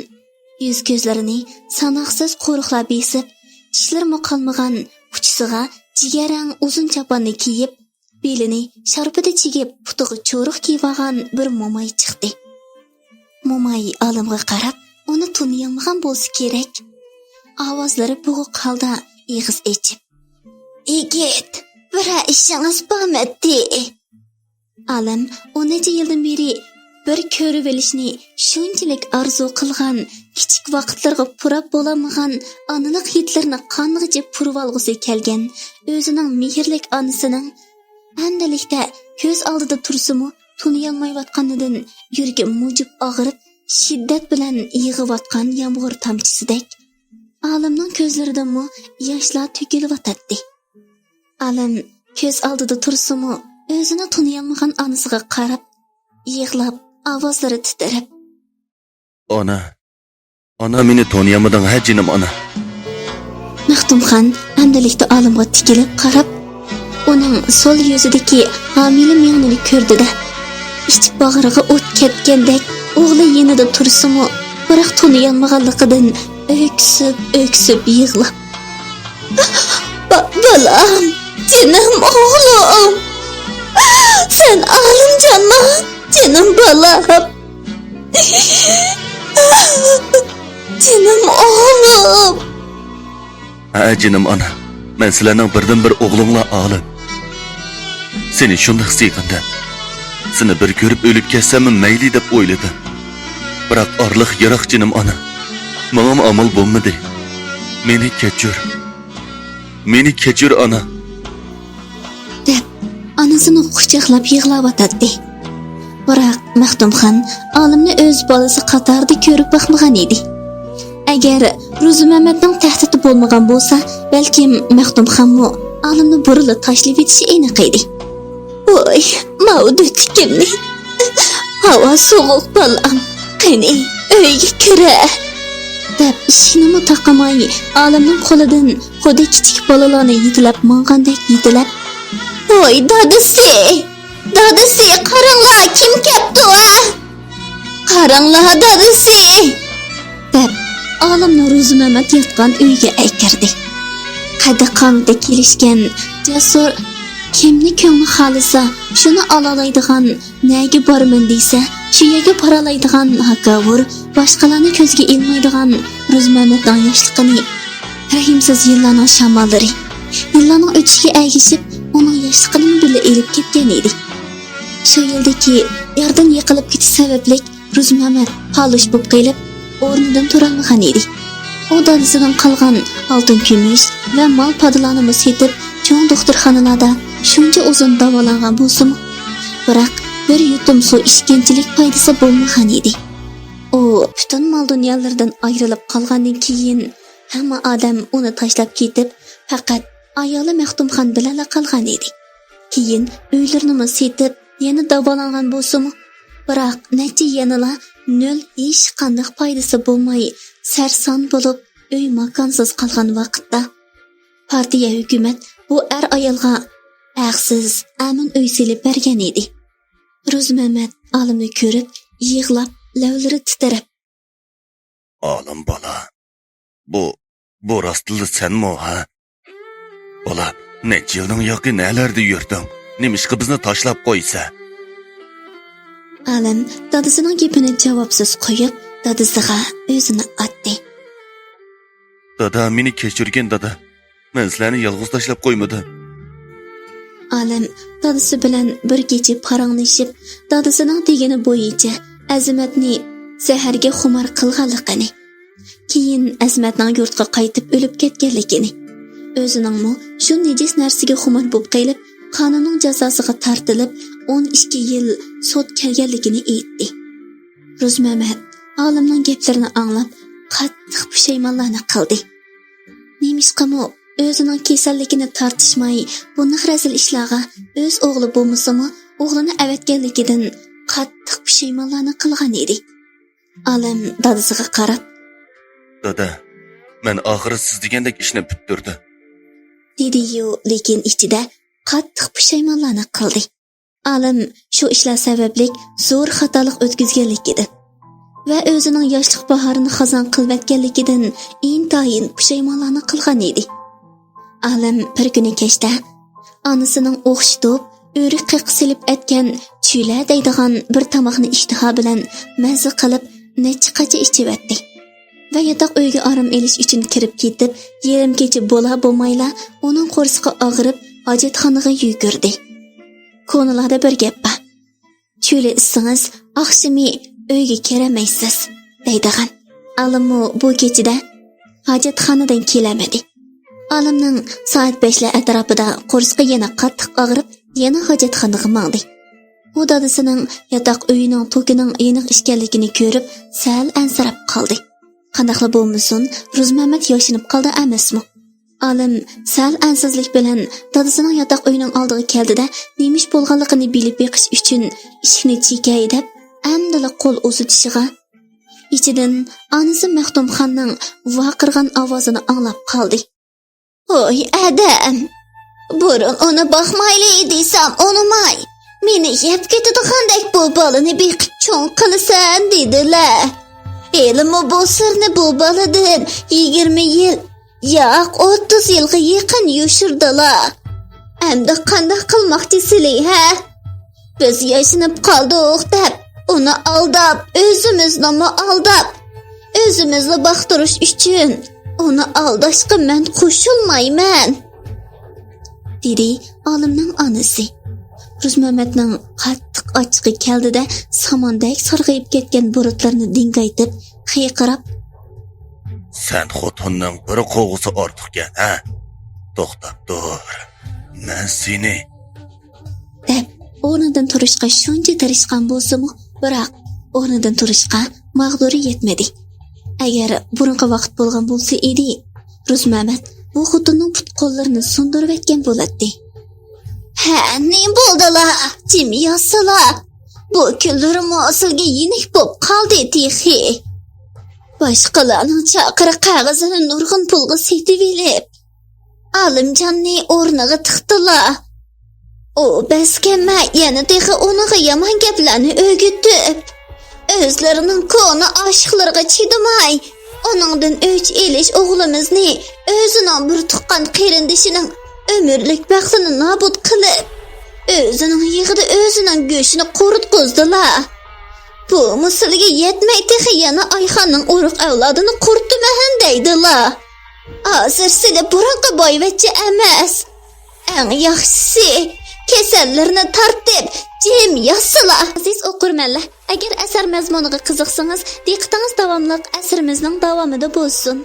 يۈز-كۆزلىرىنى ساناقسىز قورۇقلار بېسىپ، چىشلىرىمۇ قالمىغان، ئۇچىسىغا جىگەررەڭ ئۇزۇن چاپاننى كىيىپ، بېلىنى شارپىدا چىگىپ، پۇتىغا چورۇق كىيىۋالغان بىر موماي چىقتى. موماي ئالىمغا قاراپ، ئۇنى تونۇيالمىغان بولسا كېرەك. ئاۋازلىرى بوغۇق ھالدا ئېغىز ئېچىپ، يىگىت، بىرەر ئىشىڭىز بارمىدى؟ ئالىم ئون نەچچە يىلدىن بېرى بىر كۆرۈۋېلىشنى شۇنچىلىك ئارزۇ قىلغان، كىچىك ۋاقىتلىرىغا پۇراپ بولالمىغان ئانىلىق ھىدلىرىنى قانغىچە پۇرىۋالغۇسى كەلگەن ئۆزىنىڭ مېھىرلىك ئانىسىنىڭ ئەمدىلىكتە كۆز ئالدىدا تۇرسىمۇ تونۇيالمايۋاتقىنىدىن يۈرىكى مۇجۇپ ئاغرىپ، شىددەت بىلەن يېغىۋاتقان يامغۇر تامچىسىدەك ئالىمنىڭ كۆزلىرىدىنمۇ ياشلار تۆكۈلۈۋاتاتتى. ئالىم كۆز ئالدىدا تۇرسىمۇ، ئۆزىنى تونۇيالمىغان ئانىسىغا قاراپ، يىغلاپ، ئاۋازلىرى تىترەپ، ئانا، ئانا، مېنى تونۇيالمىدىڭ ھە، جېنىم ئانا؟ مەختۇمخان ئەمدىلىكتە ئالىمغا تىكىلىپ قاراپ، ئۇنىڭ سول يۈزىدىكى ھامىلە مېڭىنى كۆردى-دە، ئىچ باغرىغا ئوت كەتكەندەك، ئوغلى يېنىدا تۇرسىمۇ، بىراق تونۇيالمىغانلىقىدىن ئۆكسۈپ-ئۆكسۈپ يىغلاپ، با-، بالام، جېنىم ئوغلۇم، سەن ئالىمجانما، جېنىم بالام؟ جېنىم ئوغلۇم. ھە، جېنىم ئانا، مەن سىلەرنىڭ بىردىنبىر ئوغلۇڭلار ئالىم. سېنى شۇنداق سېغىندىم. سېنى بىر كۆرۈپ ئۆلۈپ كەتسەممۇ مەيلى دەپ ئويلىدىم. بىراق ئارىلىق يىراق، جېنىم ئانا. ماڭىمۇ ئامال بولمىدى. مېنى كەچۈر. مېنى كەچۈر، ئانا. دەپ، ئانىسىنى قۇچاقلاپ يىغلاۋاتاتتى. بىراق مەختۇمخان ئالىمنى ئۆز بالىسى قاتارىدا كۆرۈپ باقمىغان ئىدى. ئەگەر روزىمەمەتنىڭ تەھدىتى بولمىغان بولسا، بەلكىم مەختۇمخانمۇ ئالىمنى بۇرۇنلا تاشلىۋېتىشى ئېنىق ئىدى. ۋاي، ماۋۇ دۆتۈكۈمنى. ھاۋا سوغۇق، بالام. قېنى، ئۆيگە كىرە. دەپ ئىشىكنىمۇ تاقىماي، ئالىمنىڭ قولىدىن خۇددى كىچىك بالىلارنى يېتىلەپ ماڭغاندەك يېتىلەپ، ۋاي دادىسى! دادىسى، قاراڭلار، كىم كەپتۇ، ھە؟ قاراڭلار، دادىسى! دەپ، ئالىمنى روزىمەمەت ياتقان ئۆيگە ئەكىردى. قەددى-قامىتى كېلىشكەن، جەسۇر، كىمنى كۆڭلى خالىسا، شۇنى ئالالايدىغان، نەگە بارىمەن دېسە، شۇ يەرگە بارالايدىغان ھاكاۋۇر، باشقىلارنى كۆزگە ئىلمايدىغان روزىمەمەتنىڭ ياشلىقىنى رەھىمسىز يىللارنىڭ شاماللىرى، يىللارنىڭ ئۆتۈشىگە ئەگىشىپ، ئۇنىڭ ياشلىقىنىمۇ بىللە ئېلىپ كەتكەن ئىدى. شۇ يىلدىكى ياردىن يىقىلىپ كېتىش سەۋەبلىك روزىمەمەت پالۇش بولۇپ قېلىپ، ئورنىدىن تۇرالمىغان ئىدى. ئۇ دادىسىدىن قالغان ئالتۇن-كۈمۈش ۋە مال-پادىلارنىمۇ سېتىپ، چوڭ دوختۇرخانىلاردا شۇنچە ئۇزۇن داۋالانغان بولسىمۇ، بىراق بىر يۇتۇم سۇ ئىچكەنچىلىك پايدىسى بولمىغان ئىدى. ئۇ پۈتۈن مال-دۇنيالىرىدىن ئايرىلىپ قالغاندىن كېيىن، ھەممە ئادەم ئۇنى تاشلاپ كېتىپ، پەقەت ئايالى مەختۇمخان بىلەنلا قالغان ئىدى. كېيىن ئۆيلىرىنىمۇ سېتىپ، يەنە داۋالانغان بولسىمۇ، بىراق نەچچە يەنىلا نۆل، ھېچقانداق پايدىسى بولماي، سەرسان بولۇپ، ئۆي ماكانسىز قالغان ۋاقىتتا، پارتىيە، ھۆكۈمەت بۇ ئەر-ئايالغا ھەقسىز ئەمىن ئۆي سېلىپ بەرگەن ئىدى. روزىمەمەت ئالىمنى كۆرۈپ، يىغلاپ، لەۋلىرى تىترەپ، ئالىم بالا، بۇ، بۇ راستلا سەنمۇ، ھە؟ بالا، نەچچە يىلدىن ياقى نەلەردە يۈردۈڭ؟ نېمىشقا بىزنى تاشلاپ قويىسەن؟ ئالىم دادىسىنىڭ گېپىنى جاۋابسىز قويۇپ، دادىسىغا ئۆزىنى ئاتتى. دادا، مېنى كەچۈرگىن، دادا. مەن سىلەرنى يالغۇز تاشلاپ قويمىدىم. ئالىم دادىسى بىلەن بىر كېچە پاراڭلىشىپ، دادىسىنىڭ دېگىنى بويىچە ئەزىمەتنى زەھەرگە خۇمار قىلغانلىقىنى، كېيىن ئەزىمەتنىڭ يۇرتقا قايتىپ ئۆلۈپ كەتكەنلىكىنى، ئۆزىنىڭمۇ شۇ نىجىس نەرسىگە خۇمار بولۇپ قېلىپ، قانۇننىڭ جازاسىغا تارتىلىپ، ئون ئىككى يىل سوت كەلگەنلىكىنى ئېيتتى. روزمەمەت ئالىمنىڭ گەپلىرىنى ئاڭلاپ، قاتتىق پۇشايمانلارنى قىلدى. نېمىشقىمۇ ئۆزىنىڭ كېسەللىكىنى تارتىشماي، بۇنداق رەزىل ئىشلارغا ئۆز ئوغلى بولمىسىمۇ، ئوغلىنى ئەۋەتكەنلىكىدىن قاتتىق پۇشايمانلارنى قىلغان ئىدى. ئالىم دادىسىغا قاراپ، دادا، مەن ئاخىرى سىز دېگەندەك ئىشنى پۈتتۈردۈم، دېدىيۇ، لېكىن ئىچىدە قاتتىق پۇشايمانلارنى قىلدى. ئالىم شۇ ئىشلار سەۋەبلىك زور خاتالىق ئۆتكۈزگەنلىكىدىن ۋە ئۆزىنىڭ ياشلىق باھارىنى خازان قىلىۋەتكەنلىكىدىن ئىنتايىن پۇشايمانلارنى قىلغان ئىدى. ئالىم بىر كۈنى كەچتە ئانىسىنىڭ ئوخشىتىپ، ئۆرۈك قېقى سېلىپ ئەتكەن چۈلە دەيدىغان بىر تاماقنى ئىشتىها بىلەن مەززە قىلىپ، نەچچە قاچا ئىچىۋەتتى. ۋە ياتاق ئۆيگە ئارام ئېلىش ئۈچۈن كىرىپ كېتىپ، يېرىم كېچە بولا بولمايلا ئۇنىڭ قورسىقى ئاغرىپ، ھاجەتخانىغا يۈگۈردى. كونىلاردا بىر گەپ بار، «چۈلە ئىچسىڭىز، ئاخشىمى ئۆيگە كىرەلمەيسىز» دەيدىغان. ئالىممۇ بۇ كېچىدە ھاجەتخانىدىن كېلەلمىدى. ئالىمنىڭ سائەت بەشلەر ئەتراپىدا قورسىقى يەنە قاتتىق ئاغرىپ، يەنە ھاجەتخانىغا ماڭدى. ئۇ دادىسىنىڭ ياتاق ئۆيىنىڭ توكىنىڭ يېنىق ئىكەنلىكىنى كۆرۈپ، سەل ئەنسىرەپ قالدى. قانداقلا بولمىسۇن، روزمەمەت ياشىنىپ قالدى ئەمەسمۇ؟ ئالىم سەل ئەنسىزلىك بىلەن دادىسىنىڭ ياتاق ئۆيىنىڭ ئالدىغا كەلدى-دە، نېمە ئىش بولغانلىقىنى بىلىپ بېقىش ئۈچۈن ئىشىكنى چېكەي دەپ، ئەمدىلا قول ئۇزىتىشىغا، ئىچىدىن ئانىسى مەختۇمخاننىڭ ۋارقىرىغان ئاۋازىنى ئاڭلاپ قالدى. ۋوي ئادەم! بۇرۇن ئۇنى باقمايلى دېسەم ئۇنىماي، مېنى يەپ كېتىدىغاندەك بۇ بالىنى بېقىپ چوڭ قىلىسەن دېدىلە. ھېلىمۇ بۇ سىرنى بۇ بالىدىن يىگىرمە يىل، ياق، ئوتتۇز يىلغا يېقىن يوشۇردىلا. ئەمدى قانداق قىلماقچىسىلى، ھە؟ بىز ياشىنىپ قالدۇق دەپ، ئۇنى ئالداپ، ئۆزىمىزنىمۇ ئالداپ، ئۆزىمىزنى باقتۇرۇش ئۈچۈن ئۇنى ئالداشقا مەن قوشۇلمايمەن، دېدى ئالىمنىڭ ئانىسى. رۇزمەمەتنىڭ قاتتىق ئاچچىقى كەلدى-دە، ساماندەك سارغىيىپ كەتكەن بۇرۇتلىرىنى دىڭگايتىپ، قىيقىراپ، سەن خوتۇننىڭ بىر قوغۇسى ئارتۇقكەن، ھە؟ توختاپ تۇر، مەن سېنى دەپ، ئورنىدىن تۇرۇشقا شۇنچە تىرىشقان بولسىمۇ، بىراق ئورنىدىن تۇرۇشقا ماغدۇرى يەتمىدى. ئەگەر بۇرۇنقى ۋاقىت بولغان بولسا ئىدى، رۇزمەمەت بۇ خوتۇننىڭ پۇت-قوللىرىنى سۇندۇرۇۋەتكەن بولاتتى. ھە، نېمە بولدىلا؟ جىم ياتسىلا. بۇ كۈنلىرىمۇ سىلگە يېنىك بولۇپ قالدى تېخى. باشقىلارنىڭ چاقىرىق قەغىزىنى نۇرغۇن پۇلغا سېتىۋېلىپ، ئالىمجاننى ئورنىغا تىقتىلا. ئۇ بەسكەنمەي يەنە تېخى ئۇنىڭغا يامان گەپلەرنى ئۆگىتىپ، ئۆزلىرىنىڭ كونا ئاشىقلىرىغا چىدىماي، ئۇنىڭدىن ئۆچ ئېلىش ئوغلىمىزنى ئۆزىنىڭ بىر تۇغقان قېرىندىشىنىڭ ئۆمۈرلۈك بەختىنى نابۇت قىلىپ، ئۆزىنىڭ يېغىدا ئۆزىنىڭ گۆشىنى قۇرۇتقۇزدىلا. بۇمۇ سىلىگە يەتمەي، تېخى يەنە ئايخاننىڭ ئۇرۇق ئەۋلادىنى قۇرۇتىمەن دەيدىلا. ھازىر سىلى بۇرۇنقى بايۋەچچە ئەمەس. ئەڭ ياخشىسى، كېسەللىرىنى تارتىپ، جىم ياتسىلا. ئەزىز ئوقۇرمەنلەر، ئەگەر ئەسەر مەزمۇنىغا قىزىقسىڭىز، دىققىتىڭىز داۋاملىق ئەسىرىمىزنىڭ داۋامىدا بولسۇن.